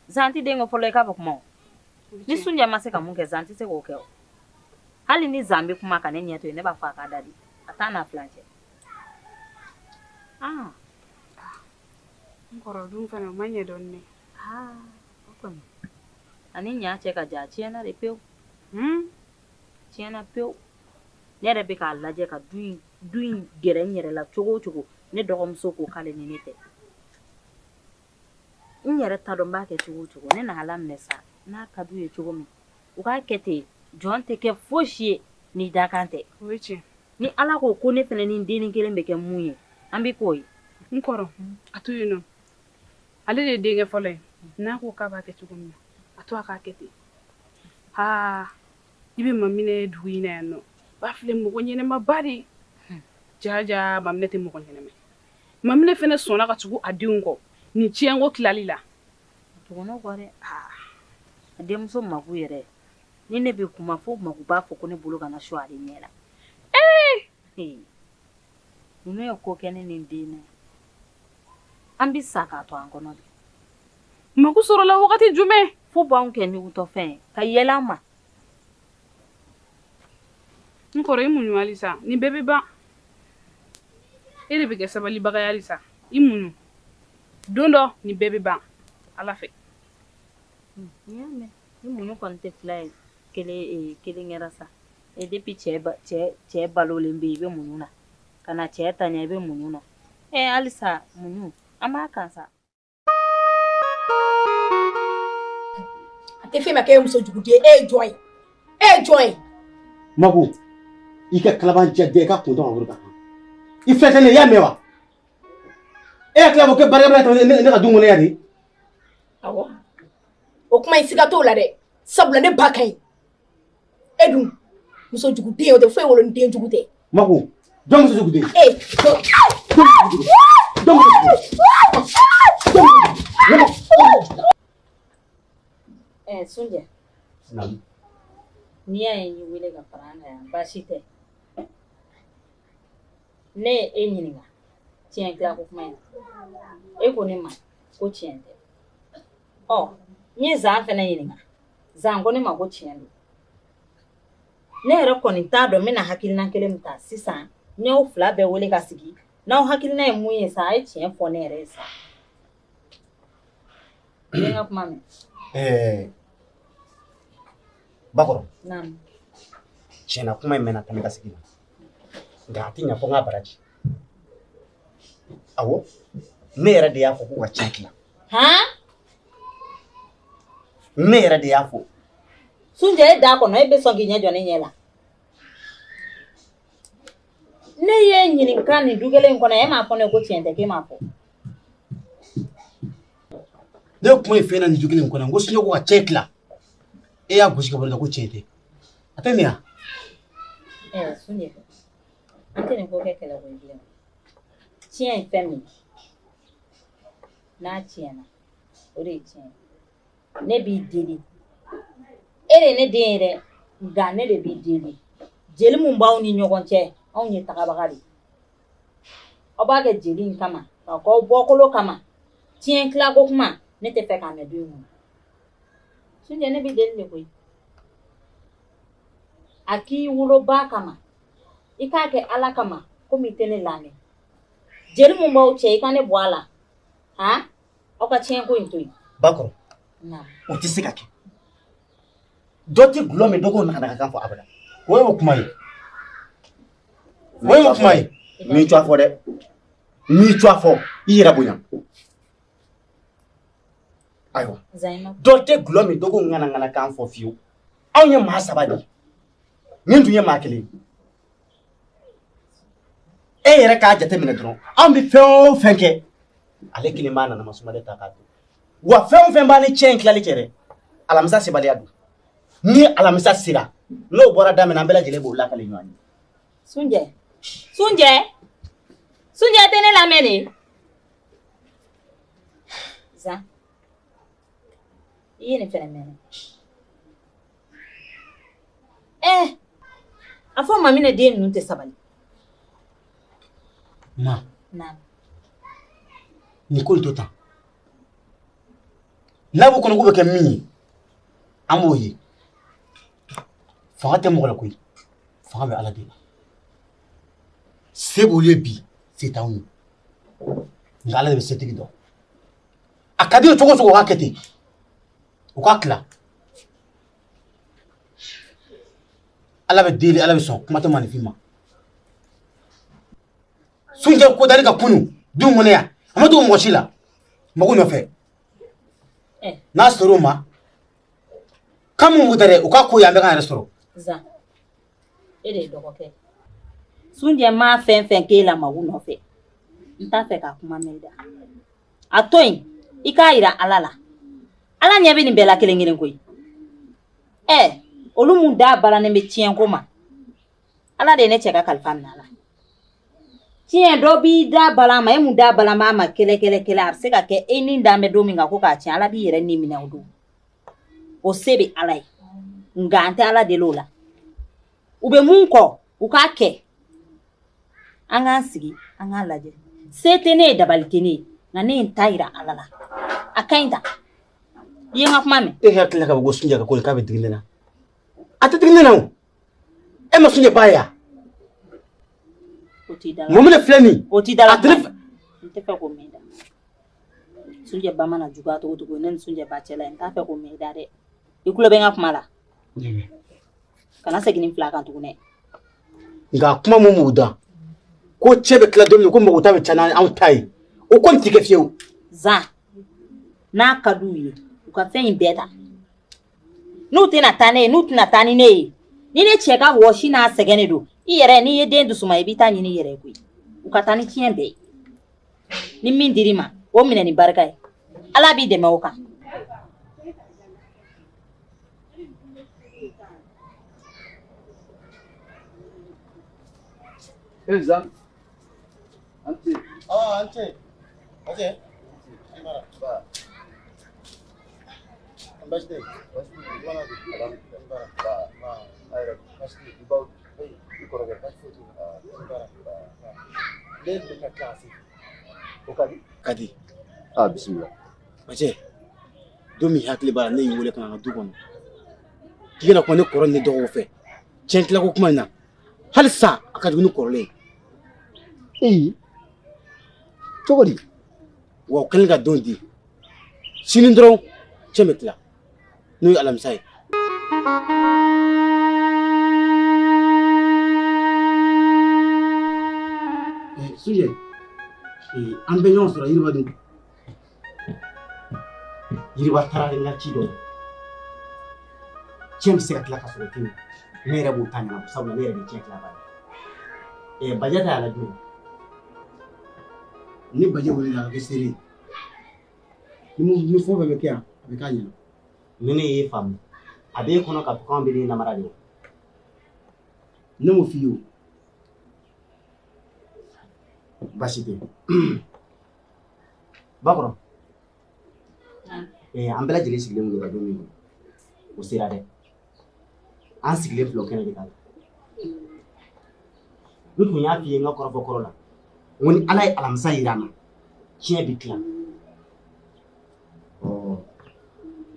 Zan tɛ denkɛ fɔlɔ ye k'a bɛ kuma o. Ni Sunjɛ ma se ka mun kɛ Zan tɛ se k'o kɛ o. Hali ni Zan bɛ kuma ka ne ɲɛ to yen ne b'a fɔ a k'a da di. A t'a n'a filan cɛ. Aa. N kɔrɔ dun fana o ma ɲɛ dɔɔnin dɛ. Aa o kɔni. Ani ɲa cɛ ka jan a tiɲɛna de pewu. Tiɲɛna pewu. Ne yɛrɛ bɛ k'a lajɛ ka du in gɛrɛ n yɛrɛ la cogo o cogo ne dɔgɔmuso ko k'ale ni ne tɛ. N yɛrɛ t'a dɔn n b'a kɛ cogo o cogo ne n'a laminɛ sa n'a ka d'u ye cogo min u k'a kɛ ten jɔn tɛ kɛ fosi ye ni dakan tɛ. O ye tiɲɛ. Ni Ala ko ko ne fana ni n dennin kelen bɛ kɛ mun ye an bɛ k'o ye. N kɔrɔ a to yen nɔ ale de ye denkɛ fɔlɔ ye n'a ko k'a b'a kɛ cogo min na a to a k'a kɛ ten aa i bɛ Maminɛ dugu in na yan nɔ b'a filɛ mɔgɔ ɲɛnɛmaba de ye jaa Maminɛ tɛ mɔgɔ ɲɛnɛma ye Maminɛ fana sɔnna ka tugu a denw kɔ nin tiɲɛko tilali la. A tugunn'o kɔ dɛ. A denmuso Magu yɛrɛ ni ne bɛ kuma fo Magu b'a fɔ ko ne bolo kana su ale ɲɛ la. Ee! Ninnu ye ko kɛ ne ni n den na an bɛ sa k'a to an kɔnɔ de. Magu sɔrɔla wagati jumɛn? Fo b'anw kɛ ɲugutɔfɛn ye ka yɛlɛ an ma. N kɔrɔ i muɲu halisa nin bɛɛ bɛ ban. E de bɛ kɛ sabalibaga ye halisa i muɲu don dɔ nin bɛɛ bɛ ban Ala fɛ. N y'a mɛn ni muɲu kɔni tɛ fila ye kelen kelen kɛra sa e depuis cɛ balolen bɛ yen i bɛ muɲu na ka na cɛ ta ɲɛ i bɛ muɲu na ɛ halisa muɲu an b'a kan sa. A tɛ fɛn ma k'e ye muso juguden ye e ye jɔn ye e ye jɔn ye. Mago i ka kalabanciya den i ka kun tɔn ka kan i filɛ tɛ ne i y'a mɛn wa e hakili la ko kɛ barika bɛ ne ka du kɔnɔ yan de. Awɔ o kuma in siga t'o la dɛ sabula ne ba ka ɲi e dun muso juguden o tɛ foyi wolo ni den jugu tɛ. Mago jɔn muso juguden. Ee. Jɔn muso juguden. Ɛɛ Sunjɛ. Naamu. N'i y'a ye n y'i wele ka fara an kan yan baasi tɛ. Ne ye e ɲininka tiɲɛ tila ko kuma in na. E ko ne ma ko tiɲɛ tɛ. Ɔ n ye Zan fɛnɛ ɲininka. Zan ko ne ma ko tiɲɛ don. Ne yɛrɛ kɔni t'a dɔn n bɛna hakilina kelen min ta sisan n y'aw fila bɛɛ wele ka sigi n'aw hakilina ye mun ye sa a ye tiɲɛ fɔ ne yɛrɛ ye sa. I bɛ n ka kuma mɛn. Ɛɛ Bakɔrɔ. Naamu. Tiɲɛna kuma in mɛnna taa ni ka segin na nka a tɛ ɲɛ fo n k'a baraji. Awɔ ne yɛrɛ de y'a fɔ k'u ka tiɲɛ tila. Han? Ne yɛrɛ de y'a fɔ. Sunjɛ e da kɔnɔ e bɛ sɔn k'i ɲɛ jɔ ne ɲɛ la. Ne ye ɲininka nin du kelen in kɔnɔ e m'a fɔ ne ko tiɲɛ tɛ k'e m'a fɔ. Ne ye kuma in f'e ɲɛna nin du kelen in kɔnɔ n ko Sunjɛ ko ka tiɲɛ tila e y'a gosi ka bɔ ne la ko tiɲɛ tɛ a tɛ nin ya. Ɛɛ Sunjɛ An tɛ nin ko kɛ kɛlɛ ko ye bilen. Tiɲɛ ye fɛn min ye, n'a tiɲɛna, o de ye tiɲɛ ye. Ne b'i deli. E de ye ne den ye dɛ, nka ne de b'i deli. Jeli mun b'aw ni ɲɔgɔn cɛ, anw ye tagabaga de ye. Aw b'a kɛ jeli in kama, ka k'aw bɔkolo kama. Tiɲɛ tilako kuma, ne tɛ fɛ k'a mɛn du in kɔnɔ. Sunjɛ, ne b'i deli de koyi. A k'i woloba kama, i k'a kɛ Ala kama, komi i tɛ ne lamɛn. Jeli mun b'aw cɛ, i ka ne bɔ a la. Han? Aw ka tiɲɛ ko in to yen. Bakɔrɔ, o tɛ se ka kɛ. Dɔ tɛ gulɔ min, dɔ k'o nakanakakan fɔ abada. O y'o kuma ye. O y'o kuma ye. M'i tɔgɔ fɔ dɛ. M'i tɔgɔ fɔ, i yɛrɛ bonya. Ayiwa. Dɔ tɛ gulɔ min, dɔ k'o ŋanaŋanakan fɔ fiyewu. Anw ye maa saba de ye. Nin dun ye maa kelen ye. E yɛrɛ k'a jateminɛ dɔrɔn, anw bɛ fɛn o fɛn kɛ, ale kelen b'a nana masumalen ta k'a dun. Wa fɛn o fɛn b'an ni cɛ in tilali cɛ dɛ, alamisa sebaliya don. Ni alamisa sera, n'o bɔra daminɛ, an bɛɛ lajɛlen b'o lakale ɲɔgɔn ye. Sunjɛ, Sunjɛ, Sunjɛ tɛ ne lamɛn de. Zan, i ye nin fɛnɛ mɛn. A fɔ Maminɛ den ninnu tɛ sabali. Ma. Naamu. Nin ko in to tan. N'a b'u kɔnɔ k'u bɛ kɛ min ye, an b'o ye. Fanga tɛ mɔgɔ la koyi. Fanga bɛ Ala de la. Se b'olu ye bi, se t'anw ye. Nka Ala de bɛ setigi dɔn. A ka di o cogo o cogo, u k'a kɛ ten. U k'a tila. Ala bɛ deli, Ala bɛ sɔn, kuma tɛ maninfin ma. Sunjɛ ko dali ka kunu du kɔnɔ yan, a ma dogo mɔgɔ si la, mago nɔfɛ. N'a sɔrɔ o ma, kan mun b'u da dɛ, u k'a ko ye, an bɛɛ k'an yɛrɛ sɔrɔ. Zan, e de ye dɔgɔkɛ ye. Sunjɛ ma fɛn fɛn k'e la mago nɔfɛ, n t'a fɛ k'a kuma mɛn i da. A to yen, i k'a yira Ala la. Ala ɲɛ bɛ nin bɛɛ la kelen kelen koyi. Olu mun da balannen bɛ tiɲɛ ko ma, Ala de ye ne cɛ ka kalifa minɛ a la. Tiɲɛ dɔ b'i da balan ma, e mun da balan b'a ma kɛlɛ kɛlɛ kɛlɛ, a bɛ se ka kɛ e ni dan bɛ don min kan ko k'a tiɲɛ, Ala b'i yɛrɛ ni minɛ o don. O se bɛ Ala ye. Nka an tɛ Ala deli o la. U bɛ mun kɔ, u k'a kɛ. An k'an sigi, an k'a lajɛ. Se tɛ ne ye, dabali tɛ ne ye, nka ne ye n ta yira Ala la. A ka ɲi ta. I ye n ka kuma mɛn? E hakili la k'a fɔ ko Sunjɛ ka ko k'a bɛ digi ne na. A tɛ digi ne na o. E ma Sunjɛ ba ye wa? O t'i da la. Mɔmɔ filɛ nin. O t'i da la. A tɛ ne fɛ. N tɛ fɛ k'o mɛn i da. Sunjɛ ba mana juguya cogo o cogo, ne ni Sunjɛ ba cɛla ye, n t'a fɛ k'o mɛn i da dɛ. I tulo bɛ n ka kuma la. Kana segin nin fila kan tuguni dɛ. Nka kuma mun b'u da, ko cɛ bɛ tila don min, ko mɔgɔ ta bɛ ca n'anw ta ye, o kɔni tɛ kɛ fiyewu. Zan, n'a ka d'u ye, u ka fɛn in bɛɛ ta. N'u tɛna taa ne ye, n'u tɛna taa ni ne ye, ni ne cɛ ka wɔsi n'a sɛgɛn de don, i yɛrɛ n'i ye den dusuma, i b'i ta ɲini i yɛrɛ ye koyi. U ka taa ni tiɲɛ bɛɛ ye. Ni min dir'i ma, o minɛ ni barika ye. Ala b'i dɛmɛ o kan. Zan, an ce. An ce. Ok. Ba. Baasi tɛ yen. Baasi tɛ yen. Ba. Ba. A yɛrɛ. Baasi tɛ yen. I baw. I kɔrɔkɛ. Baasi foyi t'u la. Ba. Ne bɛ ka tila ka se. O ka di? Ka di. Ah, bisimila. Bacɛ, don min hakili b'a la, ne y'i wele ka na n ka du kɔnɔ. K'i kana kuma ne kɔrɔ ni ne dɔgɔw fɛ. Tiɲɛ tilako kuma in na, hali sa a ka jugu ni kɔrɔlen ye. Ee, cogo di? Wa o kɛlen ka don di. Sini dɔrɔn, cɛ bɛ tila. N'o ye alamisa ye. Sunjɛ, an bɛ ɲɔgɔn sɔrɔ yiriba dun. Yiriba taara n ka ci dɔ la. Cɛ bɛ se ka tila ka sɔrɔ ten. Ne yɛrɛ b'o ta ɲɛnabɔ, sabula ne yɛrɛ bɛ cɛ tila ba ye. Bajɛ ta y'a la jumɛn? Ni Bajɛ wele a ka kɛ seere ye. Ni fɛn o fɛn bɛ kɛ yan, a bɛ k'a ɲɛna. Ni ne y'e faamu, a b'e kɔnɔ k'a fɔ k'anw bɛ ne namara de o. Ne m'o f'i ye o. Baasi tɛ. Bakɔrɔ. An bɛɛ lajɛlen sigilen don ka don min kɔnɔ, o sera dɛ. An sigilen filɛ o kɛnɛ de kan. N tun y'a f'i ye n ka kɔrɔfɔ kɔrɔ la, n ko ni Ala ye alamisa yira an na, tiɲɛ bɛ tila.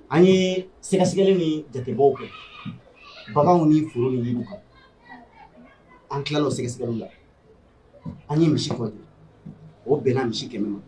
An ye sɛgɛsɛgɛli ni jatebɔw kɛ baganw ni foro ni yiriw kan. An tilala o sɛgɛsɛgɛliw la, an ye misi kɔnte, o bɛnna misi 100 ma.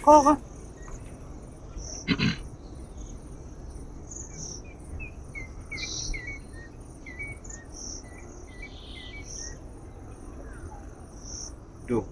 Kɔgɔ. Do.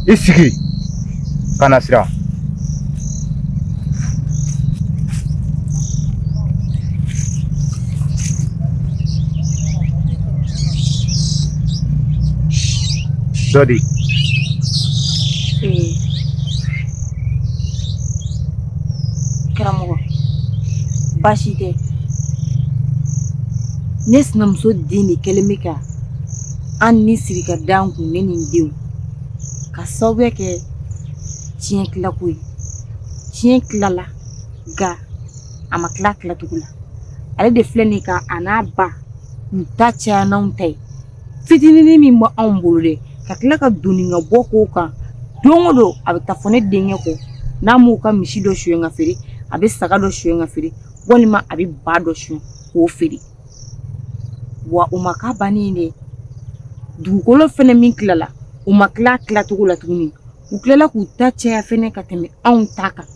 I sigi kana siran. Dɔ di. Karamɔgɔ, baasi tɛ. Ne sinamuso den de kɛlen bɛ ka an ni siri ka da an kun, ne ni n denw, ka sababu kɛ tiɲɛ tilako ye. Tiɲɛ tilala, nka a ma tila tilacogo la. Ale de filɛ nin ye ka a n'a ba k'u ta caya n'anw ta ye. Fitinin min bɛ anw bolo dɛ, ka tila ka doni ka bɔ k'o kan. Don o don a bɛ taa fɔ ne denkɛ kɔ, n'a m'o ka misi dɔ suɲɛ ka feere, a bɛ saga dɔ suɲɛ ka feere, walima a bɛ ba dɔ suɲɛ k'o feere. Wa o ma k'a bannen dɛ. Dugukolo fɛnɛ min tilala, o ma tila tilacogo la tuguni. U tilala k'u ta caya fɛnɛ ka tɛmɛ anw ta kan.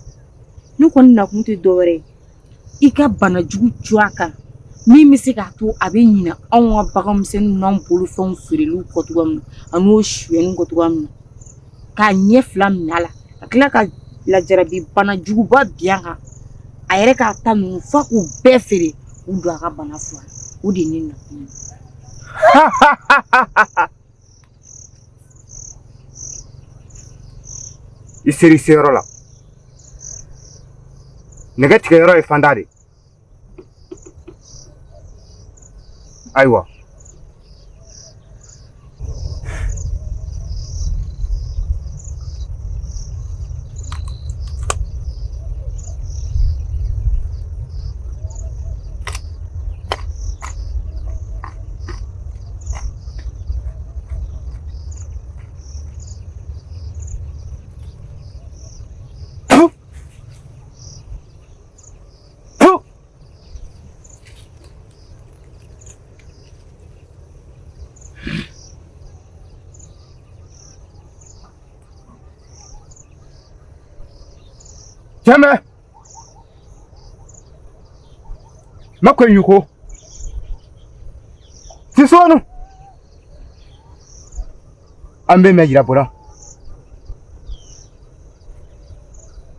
Ne kɔni nakun tɛ dɔwɛrɛ ye, i ka bana jugu cu a kan min bɛ se k'a to a bɛ ɲinɛ anw ka baganmisɛnninw n'anw bolofɛnw feereliw kɔ cogoya min na, ani o suyɛnni kɔ cogoya min na, k'a ɲɛ fila minɛ a la, ka tila ka lajarabi bana juguba bin a kan, a yɛrɛ k'a ta ninnu f'a k'u bɛɛ feere k'u don a ka bana fura la. O de ye ne nakun ye. I ser'i seyɔrɔ la. Nɛgɛ tigɛyɔrɔ ye fanda de. Ayiwa. Tɛmɛ. Makwenyuko. Tisonu. An bɛ mɛn yira bɔra.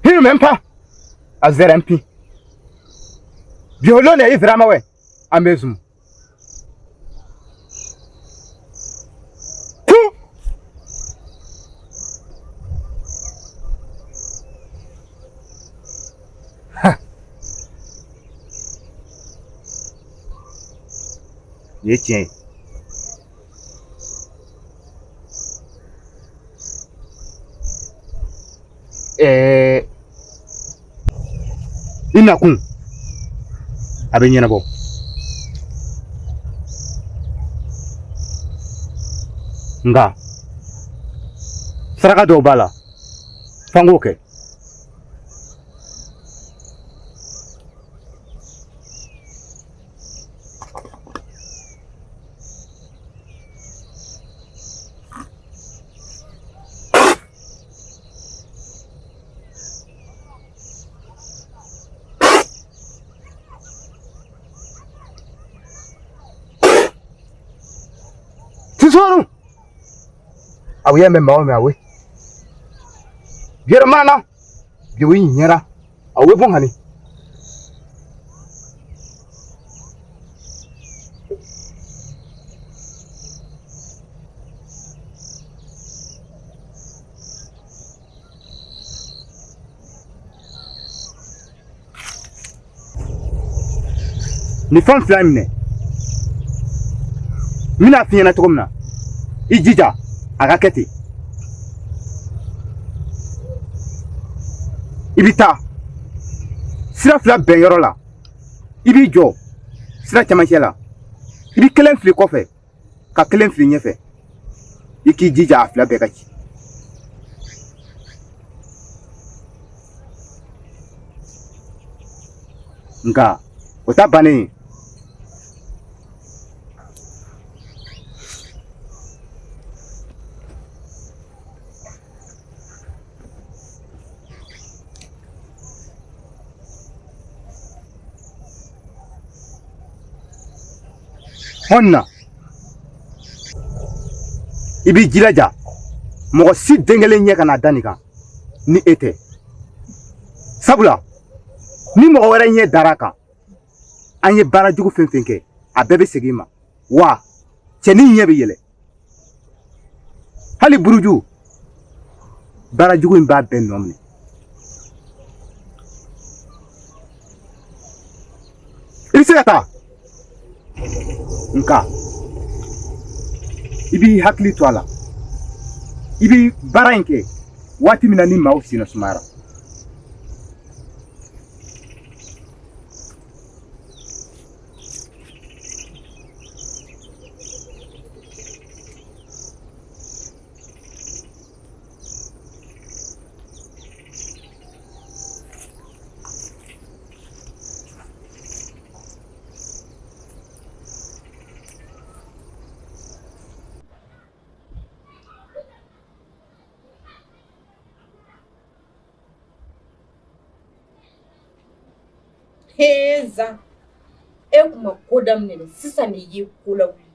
Hinu mɛmpa. A zɛrɛ mpi. Biolo ne iframa we. An bɛ zum. Nin ye tiɲɛ ye. I nakun a bɛ ɲɛnabɔ. Nka saraka dɔw b'a la, f'an k'o kɛ. Sisoro awo me mawo me awe Yermana biwi nyera awe bon hani Ni fɛn fila minɛ n bɛna f'i ɲɛna cogo min na i jija a ka kɛ ten i bɛ taa sira fila bɛn yɔrɔ la i b'i jɔ sira cɛmancɛ la i bɛ kelen fili kɔfɛ ka kelen fili ɲɛfɛ i k'i jija a fila bɛɛ ka ci nka o ta bannen ye hɔn na i b'i jilaja mɔgɔ si den kelen ɲɛ kana da nin kan ni e tɛ sabula ni mɔgɔ wɛrɛ ɲɛ dara a kan an ye baara jugu fɛn fɛn kɛ a bɛɛ bɛ segin i ma wa cɛnin ɲɛ bɛ yɛlɛ hali buruju baara jugu in b'a bɛɛ nɔ minɛ i bɛ se ka taa nka i b'i hakili to a la i bɛ baara in kɛ waati min na ni maaw senna sumayara Zan e kun ma ko daminɛ dɛ sisan de ye ko lawuli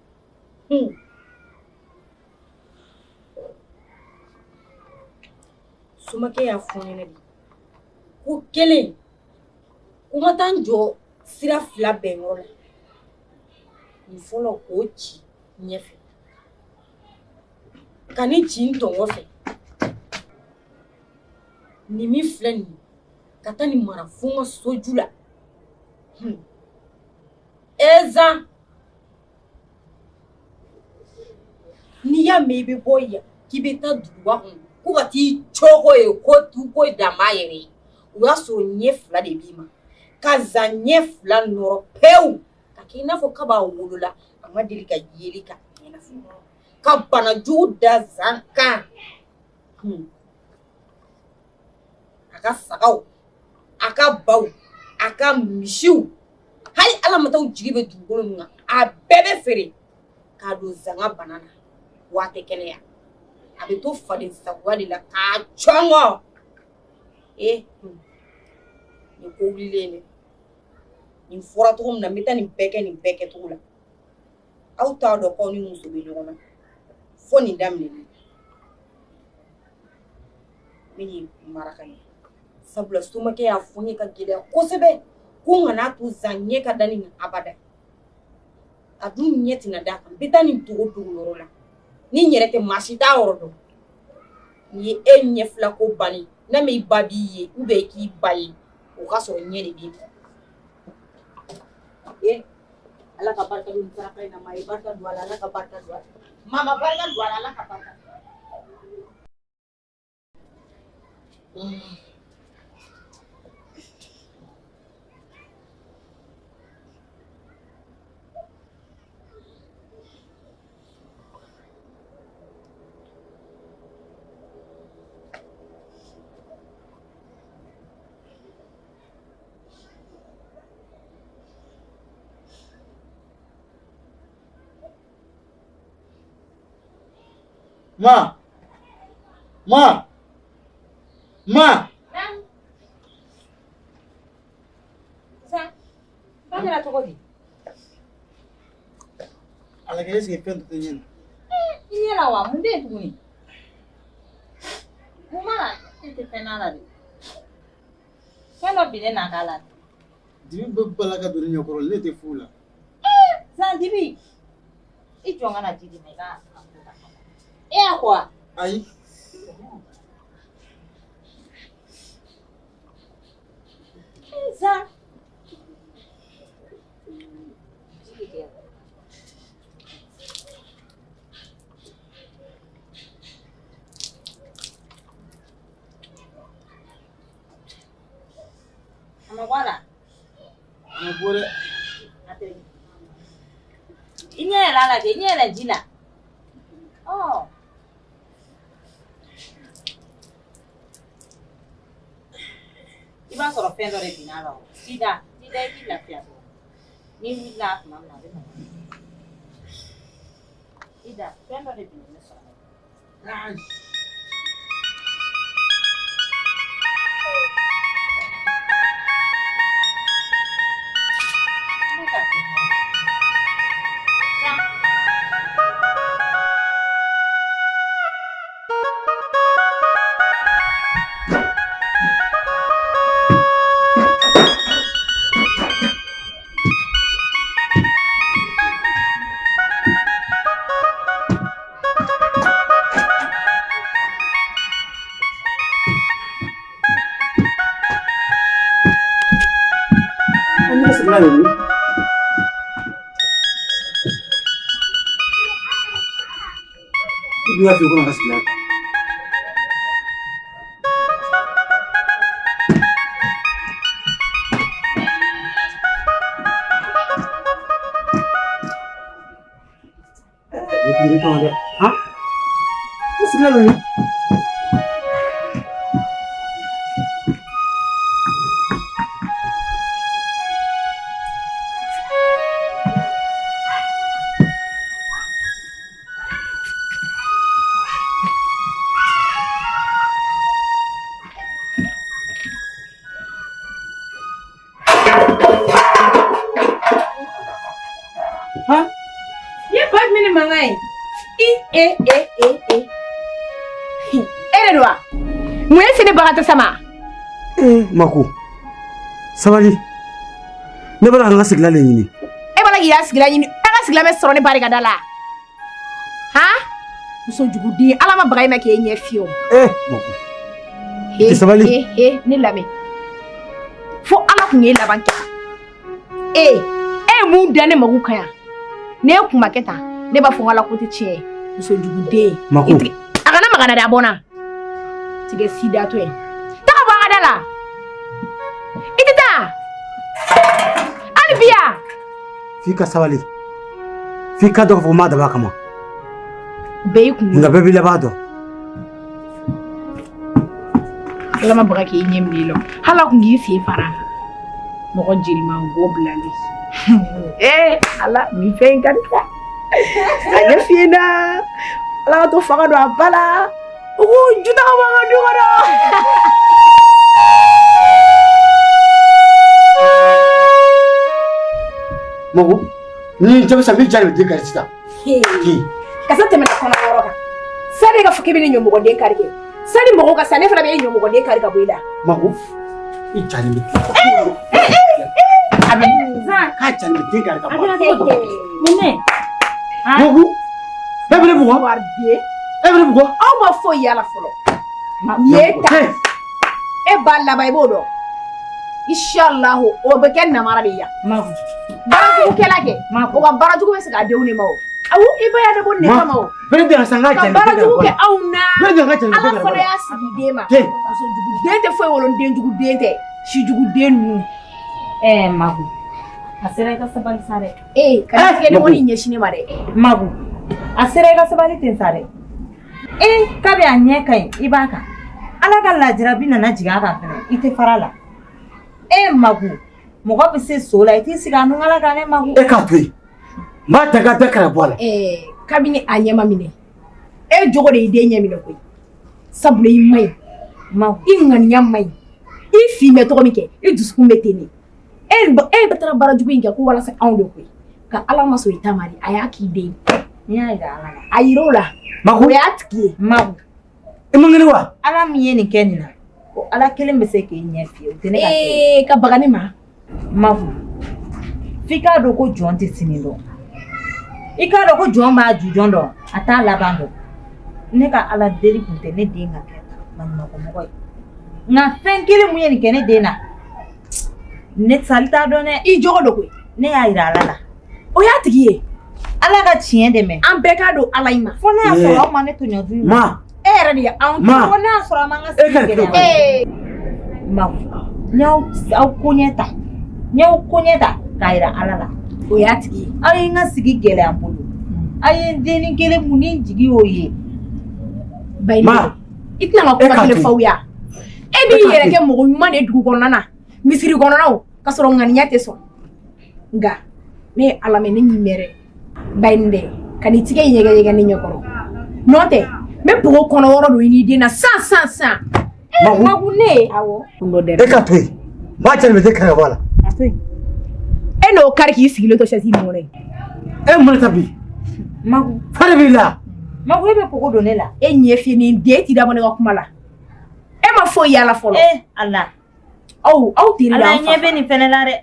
somakɛ y'a fɔ n ɲɛna de ko kelen ko n ka taa n jɔ sira fila bɛnyɔrɔ la nin fɔlɔ k'o ci ɲɛfɛ ka nin ci n tɔngɔ fɛ nin min filɛ nin ye ka taa nin mara fo n ka soju la e Zan n'i y'a mɛn i bɛ bɔ yan k'i bɛ taa duguba kɔnɔ ko ka t'i cogo ye ko tu ko danba yɛrɛ ye o y'a sɔrɔ ɲɛ fila de b'i ma ka Zan ɲɛ fila nɔrɔ pewu ka kɛ i n'a fɔ kab'a wolola a ma deli ka yeli k'a ɲɛ na fɔlɔ ka bana jugu da Zan kan a ka sagaw a ka baw a ka misiw hali ala ma taa jigi bɛ dugukolo min kan a bɛɛ bɛ feere k'a don Zan ka bana na wa a tɛ kɛnɛya a bɛ to faden sagoya de la k'a cɔngɔ e nin ko wulilen dɛ nin fɔra cogo min na n bɛ taa nin bɛɛ kɛ nin bɛɛ kɛcogo la aw t'a dɔn k'aw ni muso bɛ ɲɔgɔn na fo nin daminɛnen n bɛ nin mara ka ɲɛ sabula somakɛ y'a fɔ n ye ka gɛlɛya kosɛbɛ ko n kana to Zan ɲɛ ka da nin kan abada a dun ɲɛ tɛna d'a kan n bɛ taa nin dogo dogo yɔrɔ la ni n yɛrɛ tɛ maa si t'a yɔrɔ dɔn nin ye e ɲɛ fila ko bannen n'a ma i ba b'i ye ou bien i k'i ba ye o ka sɔrɔ ɲɛ de b'i kun e ala ka barika don nin saraka in na maa ye barika don a la ala ka barika don a la maa ma barika don a la ala ka barika don a la. Ma! Ma! Ma! Zan, ba kɛra cogo di? Ala kɛ est-ce que fɛn dɔ tɛ ɲɛ na? ɲɛ la wa? Mun bɛ yen tuguni? Mun b'a la? E tɛ fɛn n'a la de. Fɛn dɔ binnen n'a k'a la. Dibi bɛ bala ka don ne ɲɛkɔrɔ, ne tɛ fu la. Zan dibi. I jɔ n ka na ji d'i ma i k'a ko ka taa. E y'a ko wa? Ayi. Zan. Ji bɛ kɛ. A ma bɔ a la? A ma bɔ dɛ. A tɛ. I ɲɛ yɛlɛ a la kɛ, i ɲɛ yɛlɛ ji la. Ɔ. I b'a sɔrɔ fɛn dɔ de binna a la o. Ji da, ji da i k'i lafiya dɔɔnin. N'i wulila tuma min na a bɛ nɔgɔya. I da, fɛn dɔ de binnen bɛ sɔrɔ. Ayi. Ne k'a kɛ. Zan. An ka sigilan ye min? I dun y'a f'i ye ko n ka sigilan ta. Ne pikiri tɔn dɛ. Han? Ne sigilan bɛ min? Han? Ni ye ba jumɛn ni mankan ye? I e e e e. E de don wa? Mun ye se ne bagan tɛ sama? Ee Mako, sabali. Ne b'a la ka n ka sigilan de ɲini. E b'a la k'i ka sigilan ɲini. E ka sigilan bɛ sɔrɔ ne ba de ka da la. Han? Muso juguden, Ala ma baga e ma k'e ɲɛ fiyɛ o. Ee Mako, i tɛ sabali. He he ne lamɛn. Fo Ala kun k'e laban kɛ. E e ye mun da ne mako kan yan? Ne ye kuma kɛ tan, ne b'a fɔ n ko Ala ko tɛ tiɲɛ ye. Muso juguden. Mako. A kana maga n na dɛ, a bɔ n na. Tigɛ sidatɔ ye. Taga bɔ an ka da la. I tɛ taa. Hali bi yan. F'i ka sabali. F'i ka dɔn k'a fɔ ko n m'a dabɔ a kama. Bɛɛ y'i kun. Nka bɛɛ b'i laban dɔn. Ala ma baga k'e ɲɛ minɛ i la. Hali a kun k'i sen fara. Mɔgɔ jelimango bilalen. Ee Ala nin fɛn in ka di sa. A ɲɛ fiyɛ na. Ala ka to fanga don a ba la. U k'u ju ta ka bɔ an ka du kɔnɔ. Mako, ni jaabi sisan n b'i ja de bɛ den kari sisan. Kasa tɛmɛna kɔnɔ wɔɔrɔ kan. Sani e ka fɔ k'e bɛ ne ɲɔmɔgɔden kari kɛ. Sani mɔgɔw ka sa ne fana bɛ e ɲɔmɔgɔden kari ka bɔ i la. Mako, i jalen bɛ. A bɛ K'a jalen bɛ den kari ka bɔ a la. Mun ne? Mako, e bɛ ne bugɔ? Wariden. E bɛ ne bugɔ? Aw ma foyi y'a la fɔlɔ. Nin ye ta. E ba laban i b'o dɔn. Inshallah o bɛ kɛ namara de ye yan. Magu. Baarajugukɛla kɛ. O ka baarajugu bɛ segin a denw de ma o. Awɔ i ba y'a dabɔ nin de kama o. Bɛɛ de san k'a Ka jalen bɛ den kari baarajugu ka bɔ a kɛ la. anw na. Bɛɛ de ka jalen bɛ Ala den kari ka bɔ a fana la. y'a sigi den ma. Den. Musojuguden tɛ foyi wolo ni denjuguden tɛ. Sijuguden ninnu. Ɛɛ Magu, a sera i ka sabali sa dɛ. Ee kana tigɛ ni Magu. kɔni ɲɛsin ne ma dɛ. Magu, a sera i ka sabali ten sa dɛ. Ee kabi a ɲɛ ka ɲi i b'a kan. Ala ka lajarabi nana jigin a kan fɛnɛ i tɛ fara a la. E Magu, mɔgɔ bɛ se so la i t'i sigi a nunkala kan ne Magu. E k'a to yen. N b'a ta k'a bɛɛ kari ka bɔ a la. Ɛɛ kabini a ɲɛ ma minɛ e jogo de y'i den ɲɛ minɛ koyi. Sabula i ma ɲi. Magu. I ŋaniya ma ɲi. I fin bɛ tɔgɔ min kɛ i dusukun bɛ ten de. E bɛ taara baara jugu in kɛ ko walasa anw de koyi. Ka Ala ma sɔn i ta ma de a y'a k'i den. N y'a yira Ala la. A yira o la. Maku. O y'a tigi ye. Maku. I man kɛnɛ wa? Ala min ye nin kɛ nin na, o Ala kelen bɛ se k'e ɲɛ fiyɛ, o tɛ ne ka kɛ ye. Ee ka baga ne ma. Maku, f'i k'a dɔn ko jɔn tɛ sini dɔn. I k'a dɔn ko jɔn b'a jujɔn dɔn, a t'a laban dɔn. Ne ka Ala deli tun tɛ ne den ka kɛ maɲumankɔmɔgɔ ye. Nka fɛn kelen mun ye nin kɛ ne den na, ne sali t'a dɔn dɛ. I jogo don koyi. Ne y'a yira Ala la. O y'a tigi ye. Ala ka tiɲɛ dɛmɛ. An bɛɛ k'a don Ala in ma. Fo n'a y'a sɔrɔ aw ma ne tɔɲɔ du in Ma. E yɛrɛ de ye anw Ma. Fo n'a y'a sɔrɔ a ma n ka E ka sigi nin gɛlɛya. Ee. Maku, n y'aw aw koɲɛ ta. N y'aw koɲɛ ta k'a yira Ala la. O y'a tigi ye. Aw ye n ka sigi gɛlɛya n bolo. Aw ye n dennin kelen mun ni n jigi y'o ye. Bayi Ma. I tɛna n ka E kuma k'a kelen to f'aw ye wa? E b'i yɛrɛ kɛ mɔgɔ ɲuman de ye dugu kɔnɔna na, misiri kɔnɔnaw, ka sɔrɔ ŋaniya tɛ sɔn. Nka ne ye Ala mɛn ne ɲi mɛrɛ. Bayi dɛ, ka n'i tigɛ ɲɛgɛ ɲɛgɛ ne ɲɛkɔrɔ. N'o tɛ, n bɛ npogo kɔnɔ yɔrɔ don i n'i den na san san san. Maku. Maku ne. Awɔ. Kun dɔ dɛ. E ka to yen. N b'a cɛ de bɛ kari ka bɔ a la. E n'o kari k'i sigilen to chaise in kɔnɔ yen. E mun de ta bi? Maku. Fa de b'i la. Maku e bɛ npogo don ne la. E ɲɛ fiyɛ nin den t'i dabɔ ne ka kuma la. E ma foyi y'a la fɔlɔ. Ee Ala. Aw aw teri Ala y'an fa. ɲɛ bɛ nin fɛnɛ la dɛ.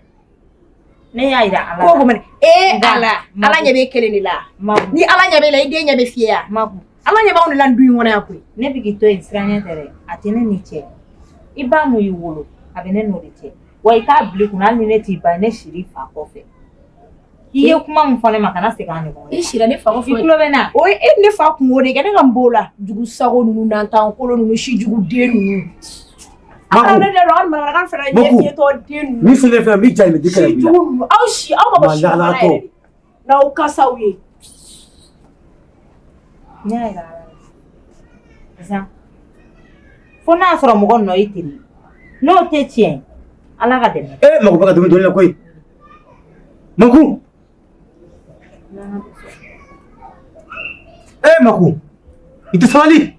Ne y'a yira Ala la. Ko ko mɛnɛ. Ee Nka, Ala. Maku. Ala ɲɛ b'e kelen de la. Maku. Ni Ala ɲɛ b'e la, i den ɲɛ bɛ fiyɛ ya. Maku. Ala ɲɛ b'anw de la nin du in kɔnɔ yan koyi. Ne bɛ k'i to yen siranɲɛ tɛ dɛ. A tɛ ne n'i cɛ. I ba mun y'i wolo, a bɛ ne n'o de cɛ. Wa i k'a bila i kunna hali ni ne t'i ba ye, ne sir'i fa kɔfɛ. I ye kuma min fɔ ne ma, kana segin a ɲɔgɔn I sira ne fa I kɔfɛ. tulo bɛ n na. O ye e ni ne fa kungo de kɛ ne ka n b'o la. Jugu sago ninnu nantan kolo ninnu sijugu den ninnu. Maku. Ne de don manamanakan fana ɲɛ Maku. fiyɛtɔ den ninnu. Min filɛ filɛ n b'i jaabi di kɛlɛ b'i la. Sijugu ninnu aw si aw ma bɔ si Malalagatɔ. kɔnɔ yɛrɛ de. N'aw kasaw ye. Ne y'a yira Ala la. Zan. Fo n'a y'a sɔrɔ mɔgɔ nɔ y'i teri ye. N'o tɛ tiɲɛ ye, Ala ka dɛmɛ. E Maku bɛ ka dumuni dɔɔni la koyi. Maku. E Maku. I tɛ sabali.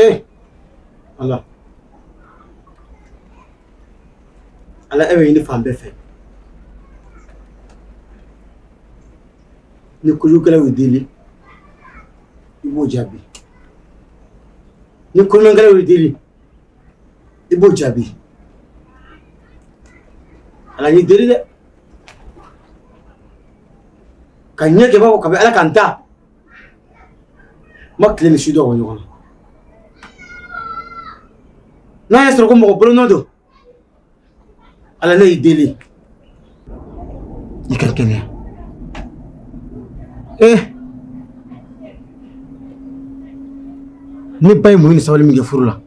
Ee Ala. Ala e bɛ ɲini fan bɛɛ fɛ. Ni kojugukɛlaw y'u deli, i b'o jaabi. Ni kolonkɛlaw y'u deli, i b'o jaabi. Ala y'i deli dɛ. Ka ɲɛ kɛ i b'a fɔ kabi Ala ka n da. N ma tile ni su dɔn ka bɔ ɲɔgɔn na. N'a y'a sɔrɔ ko mɔgɔ bolonɔ don, Ala ne y'i deli. I ka kɛnɛya. Ee ne ba ye muɲu ni sabali min kɛ furu la,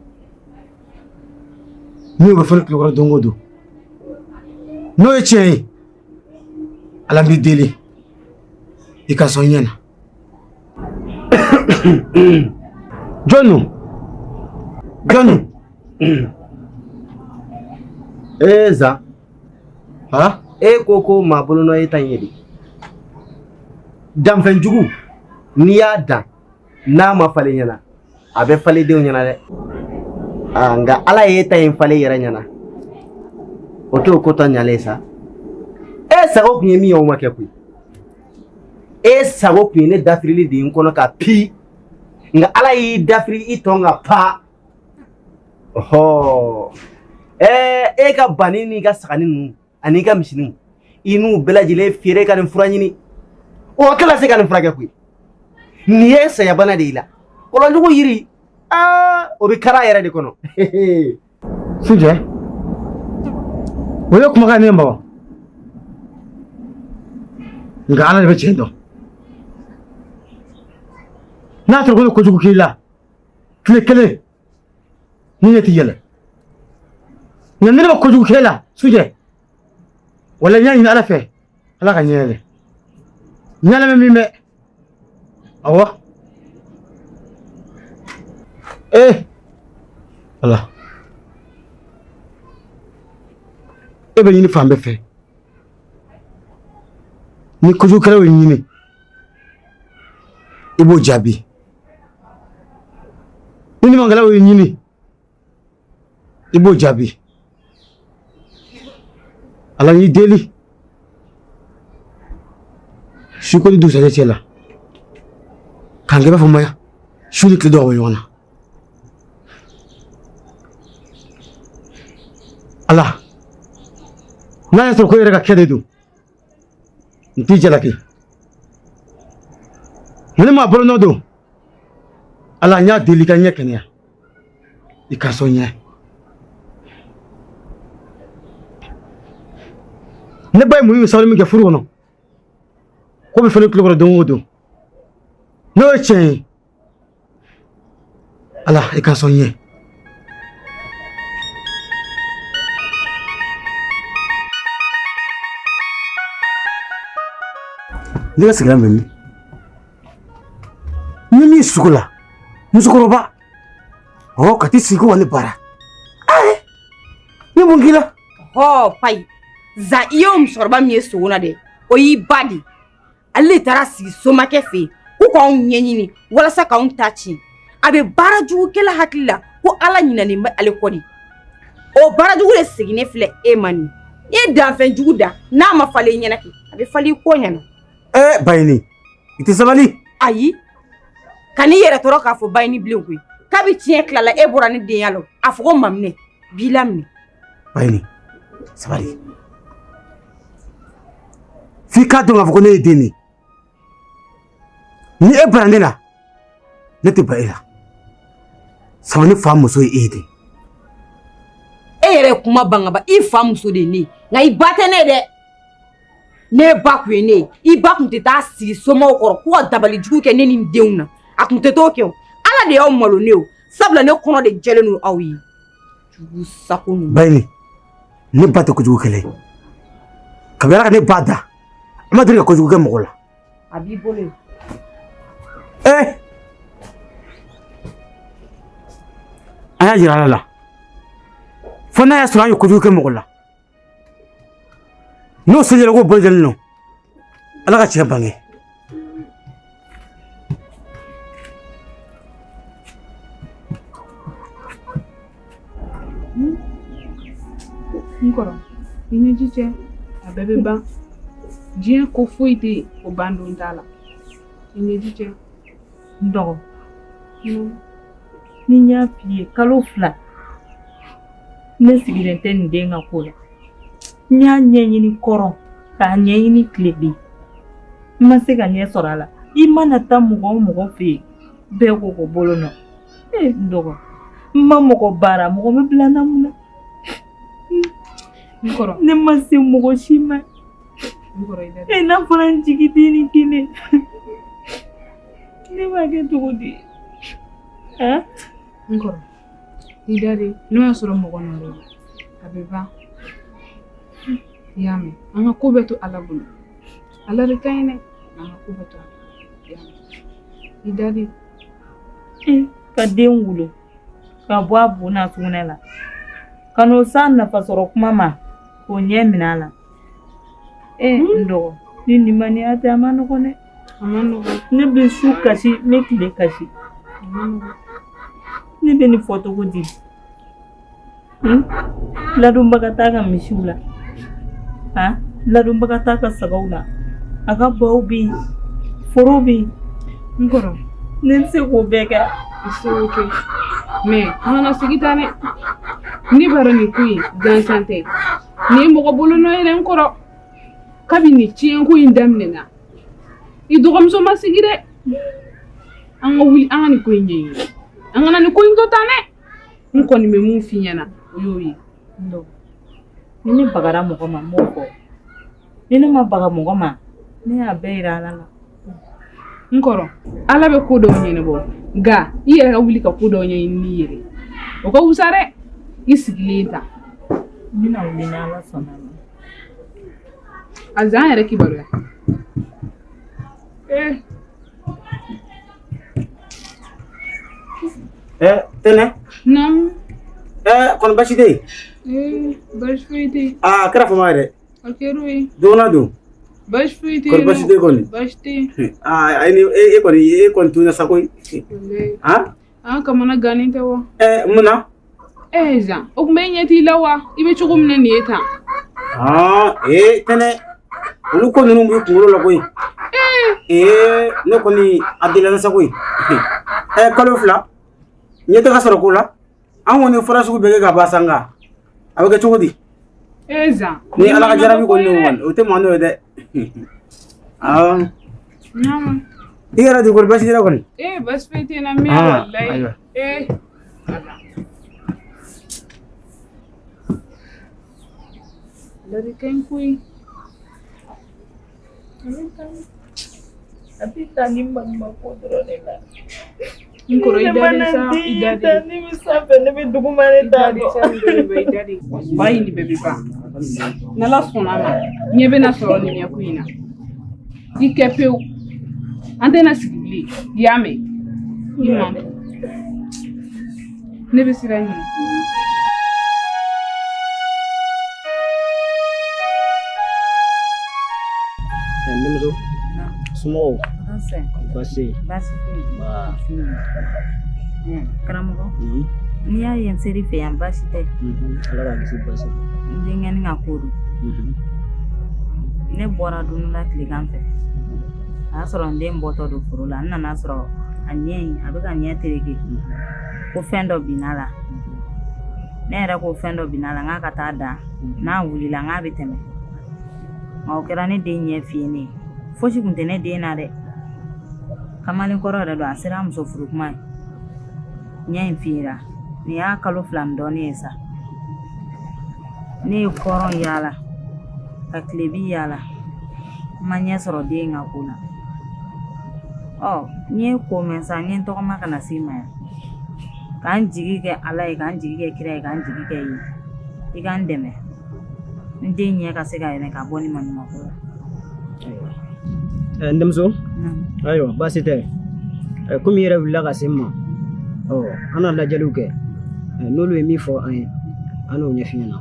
n'o bɛ fɔ ne tulo kɔrɔ don o don, n'o ye tiɲɛ ye, Ala n b'i deli i ka sɔn ɲɛ na. Jɔn don? Jɔn don? Ee Zan. Han? E ko ko maa bolonɔ ye ta in ye de. Danfɛnjugu n'i y'a dan n'a ma falen ɲɛna a bɛ falen denw ɲɛna dɛ. Aa nka Ala ye e ta in falen yɛrɛ ɲɛna. O t'o ko tɔ ɲalen sa. E sago kun ye min ye o ma kɛ koyi. E sago kun ye ne dafirili de ye n kɔnɔ ka pi. Nka Ala y'i dafiri i tɔn ka pa. Ɔhɔ ɛɛ e ka banni n'i ka sagani ninnu ani ka misiniw i n'u bɛɛ lajɛlen feere ka nin fura ɲini o tɛna se ka nin furakɛ koyi nin ye sayabana de y'i la kɔlɔnjugu yiri aa o bɛ kari a yɛrɛ de kɔnɔ. Sujɛ, o ye kumakan ne ma wa? Nka Ala de bɛ tiɲɛ dɔn. N'a sɔrɔ ko ne kojugu k'i la, tile kelen ni ne tɛ yɛlɛ. Nka ni ne ma kojugu k'e la, Sujɛ, wala n y'a ɲini Ala fɛ, Ala ka ɲɛ yɛlɛ. N y'a lamɛn min bɛ, awɔ. Ee Ala, e bɛ ɲini fan bɛɛ fɛ. Ni kojugukɛlaw y'i ɲini, i b'o jaabi. Ni ɲumankɛlaw y'i ɲini, i b'o jaabi. Ala y'i deli su ko ni dugusajɛ cɛ la k'an kɛ i b'a fɔ maya su ni tile dɔw bɔ ɲɔgɔn na. Ala, n'a y'a sɔrɔ ko e yɛrɛ ka kɛ de don, n t'i jalaki. Nka ni maa bolo nɔ don, Ala, n y'a deli i ka ɲɛ kɛnɛya, i ka sɔn ɲɛ. Ne ba ye muɲu ni sabali min kɛ furu kɔnɔ, k'o bɛ fɔ ne tulo kɔrɔ don o don, n'o ye tiɲɛ ye, Ala, i ka sɔn ɲɛ. Ne ka sigilan bɛ min? Ni min sugu la, musokɔrɔba ɔ ka t'i sigi ko ka ne bara. Ayi, ne mun k'i la? Hɔ payi, zan i y'o musokɔrɔba min ye sogo na dɛ, o y'i ba de. Ale de taara sigi somakɛ fɛ yen k'u k'anw ɲɛɲini walasa k'anw ta tiɲɛ. A bɛ baara jugukɛla hakili la ko Ala ɲinɛnen bɛ ale kɔ de. O baara jugu de seginnen filɛ e ma nin. N'i ye danfɛn jugu da, n'a ma falen i ɲɛna kɛ, a bɛ falen i kɔ ɲɛna. Ee Bayini, i tɛ sabali? Ayi, kan'i yɛrɛ tɔɔrɔ k'a fɔ Bayini bilen koyi. Kabi tiɲɛ tilala e bɔra ne denya la, a fɔ ko maminɛ b'i laminɛ. Bayini, sabali. F'i k'a dɔn k'a fɔ ko ne ye den de ye. Ni e banna ne la, ne tɛ ban e la. Sabu ne fa muso ye e de ye. E yɛrɛ ye kuma ban ka ban, i fa muso de ye ne ye, nka i ba tɛ ne ye dɛ. Ne ba kun ye ne ye, i ba kun tɛ taa sigi somaw kɔrɔ ko ka dabali jugu kɛ ne ni n denw na. A kun tɛ t'o kɛ o. Ala de y'aw malo ne o. Sabula ne kɔnɔ de jɛlen don aw ye. Jugu sago ninnu. Bayini, ne ba tɛ kojugu kɛlɛ ye. Kabi Ala ka ne ba da, a ma deli ka kojugu kɛ mɔgɔ la. A b'i bolo yen. Ee! An y'a jira Ala la. Fo n'a y'a sɔrɔ an ye kojugu kɛ mɔgɔ la. N'o sejɛra ko bolo jɛlen don, Ala ka tiɲɛ bange. N kɔrɔ, i ɲɛji cɛ, a bɛɛ bɛ ban. Diɲɛ ko foyi tɛ yen o ban don t'a la. I ɲɛji cɛ. N dɔgɔ, ni n y'a f'i ye kalo 2 ne sigilen tɛ nin den ka ko la. N y'a ɲɛɲini kɔrɔn k'a ɲɛɲini tilebin, n ma se ka ɲɛ sɔrɔ a la. I mana taa mɔgɔ o mɔgɔ fɛ yen, bɛɛ ko ko bolo nɔ. Ee n dɔgɔ, n ma mɔgɔ baara, mɔgɔ bɛ bila n na mun na? N kɔrɔ. Ne ma se mɔgɔ si ma. N kɔrɔ, i da. E n'a fɔra n jigi den ni kelen. Ne b'a kɛ cogo di? Han? N kɔrɔ, i da de, n'o y'a sɔrɔ mɔgɔ nɔ don, a bɛ ban. I y'a mɛn, an ka ko bɛɛ to Ala bolo. Ala de ka ɲi dɛ, an ka ko bɛɛ to Ala bolo. I y'a mɛn, i da de. Ka den wolo ka bɔ a bu n'a sugunɛ la, ka n'o s'a nafa sɔrɔ kuma ma k'o ɲɛ minɛ a la. Ee n dɔgɔ, ni limaniya tɛ, a ma nɔgɔn dɛ. A ma nɔgɔn. Ne bɛ su kasi, n bɛ tile kasi. A ma nɔgɔn. Ne bɛ nin fɔ cogo di? Ladonbaga t'a ka misiw la, han, ladonbaga t'a ka sagaw la, a ka baw bɛ yen, foro bɛ yen. N kɔrɔ, ne tɛ se k'o bɛɛ kɛ. I se k'o kɛ. Mais an kana sigi tan dɛ. Ne b'a dɔn nin ko in gansan tɛ. Nin ye mɔgɔ bolo nɔ ye dɛ n kɔrɔ. Kabi nin tiɲɛko in daminɛna, i dɔgɔmuso ma sigi dɛ. An ka wuli an ka nin ko in ɲɛɲini. An kana nin ko in to tan dɛ. N kɔni bɛ mun f'i ɲɛna, o y'o ye. Ni ne bagara mɔgɔ ma, n b'o fɔ. Ni ne ma baga mɔgɔ ma, ne y'a bɛɛ yira Ala la. N kɔrɔ, Ala bɛ ko dɔw ɲɛnabɔ, nka i yɛrɛ ka wuli ka ko dɔw ɲɛɲini n'i yɛrɛ ye. O ka wusa dɛ, i sigilen ta. N bɛna wuli ni Ala sɔnna a ma. A zan yɛrɛ kibaruya. Ee. Ɛ Tɛnɛ. Naamu. Ɛɛ kɔni baasi tɛ yen? Ee baasi foyi tɛ yen. Aa a kɛra fama ye dɛ. A kɛra o ye. Dɔgɔnna don. Baasi foyi tɛ yen. Kɔni baasi tɛ yen kɔni? Baasi tɛ yen. Aa ayi ni e kɔni tunna sa koyi. Walayi. Han? An kamana gannen tɛ wa? Ɛɛ mun na? Ee Zan, o tuma e ɲɛ t'i la wa? I bɛ cogo min na nin ye tan. Aa ee Tɛnɛ, olu ko ninnu b'i kunkolo la koyi. Ee ne kɔni a delila n na sa koyi. Ɛɛ kalo 2 ɲɛ tɛ ka sɔrɔ ko la. An kɔni fura sugu bɛɛ kɛ ka ban sa nka a bɛ kɛ cogo di? Ee Zan. Ni Ala ka jarabi kɔni don kɔni o tɛ maa n'o ye dɛ. Awɔ. Naamu. I yɛrɛ dun kɔni baasi t'i la kɔni? Ee baasi foyi tɛ n na min Ah, walayi. ayiwa. Ee. Ala de ka ɲi koyi. Ale ka ɲi. A bɛ taa ni maɲumanko dɔrɔn de la. N kɔrɔ i da de sa, i da de. Ne bɛ sanfɛ, ne bɛ duguma, ne t'a I da de dɔn. sa, i da de. Walayi nin bɛɛ bɛ ban. N'Ala sɔnna a ma, ɲɛ bɛna sɔrɔ nin ɲɛko in na. I kɛ pewu. An tɛna sigi bilen. I y'a mɛn? I man. Ne bɛ sira ɲini. N denmuso, somɔgɔw? Nse. Baasi tɛ yen? Baasi tɛ yen. Nba. Karamɔgɔ, n'i y'a ye n ser'i fɛ yan baasi tɛ. Ala k'a kisi baasi ma. N denkɛnin ka ko don. Ne bɔra dumuni la tilegan fɛ. A y'a sɔrɔ n den bɔtɔ don foro la. N nana sɔrɔ a ɲɛ in, a bɛ ka ɲɛ tereke. Ko fɛn dɔ binna la. Ne yɛrɛ ko fɛn dɔ binna la, n k'a ka taa da. N'a wulila, n k'a bɛ tɛmɛ. Nka o kɛra ne den ɲɛ fiyennen ye. Fosi tun tɛ ne den na dɛ. Kamalenkɔrɔ yɛrɛ don, a sera muso furu kuma ye. Ɲɛ in fiyera. Nin y'a kalo 2 ni dɔɔnin ye sa. Ne ye kɔrɔn yaala ka tilebi yaala. N ma ɲɛ sɔrɔ den ka ko la. Ɔ n ye ko mɛn sa, n ye n tɔgɔma ka na s'i ma yan. K'an jigi kɛ Ala ye, k'an jigi kɛ kira ye, k'an jigi kɛ i ye. I ka n dɛmɛ. N den ɲɛ ka se ka yɛlɛ ka bɔ nin maɲumanko la. N denmuso, ayiwa baasi tɛ. Komi i yɛrɛ wulila ka se n ma, ɔ an na lajɛliw kɛ. N'olu ye min fɔ an ye, an n'o ɲɛf'i ɲɛna.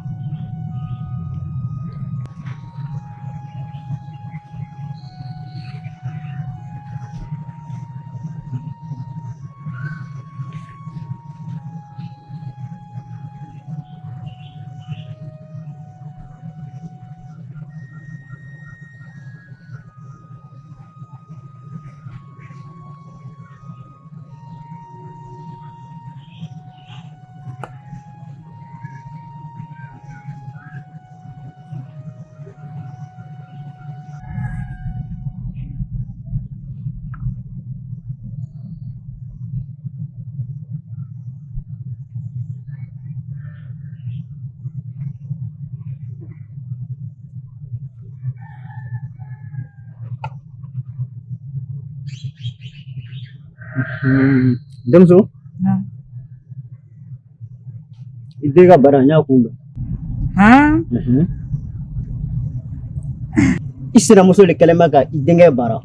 Denmuso, i den ka bana n y'a kun dɔn. I sinamuso de kɛlen bɛ ka i denkɛ baara.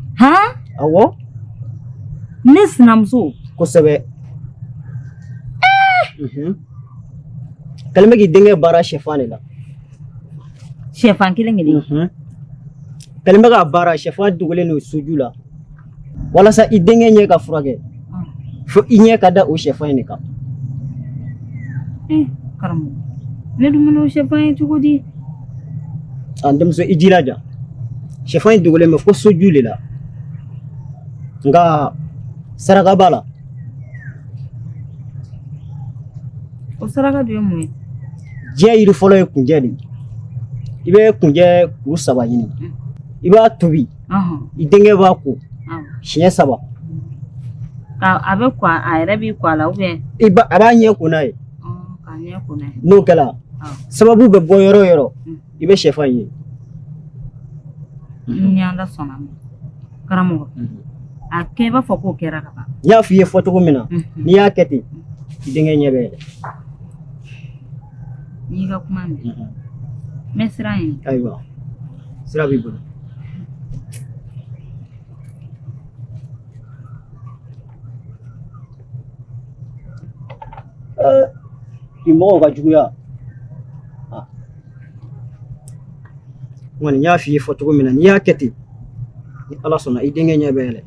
Awɔ. Ne sinamuso? Kosɛbɛ. Kɛlen bɛ k'i denkɛ baara sɛfan de la. Sɛfan kelen kelen? Kɛlen bɛ k'a baara sɛfan dogolen don soju la. Walasa i denkɛ ɲɛ ka furakɛ. Fo i ɲɛ ka da o sɛfan in de kan. Karamɔgɔ, ne dun bɛn'o sɛfan ye cogo di? A n denmuso i jilaja. Sɛfan in dogolen bɛ fo soju de la. Nka saraka b'a la. O saraka dun ye mun ye? Diɲɛ yiri fɔlɔ ye kunjɛ de ye. I bɛ kunjɛ kuru 3 ɲini. I b'a tobi. I denkɛ b'a ko. Siɲɛ 3. A bɛ ko a yɛrɛ b'i ko a la ou bien? I ba a b'a ɲɛ ko n'a ye. K'a ɲɛ ko n'a ye. N'o kɛra, sababu bɛ bɔ yɔrɔ o yɔrɔ, i bɛ sɛfan ye. Ni Ala sɔnna a ma. Karamɔgɔ, a kɛ i b'a fɔ k'o kɛra ka ban. N y'a f'i ye fɔ cogo min na, n'i y'a kɛ ten, i denkɛ ɲɛ bɛ yɛlɛ. N'i ka kuma mɛn, n bɛ sira ɲini. Ayiwa, sira b'i bolo. Bi mɔgɔw ka juguya. Ah. N kɔni y'a f'i ye fɔ cogo min na, n'i y'a kɛ ten, ni Ala sɔnna, i denkɛ ɲɛ bɛ yɛlɛ.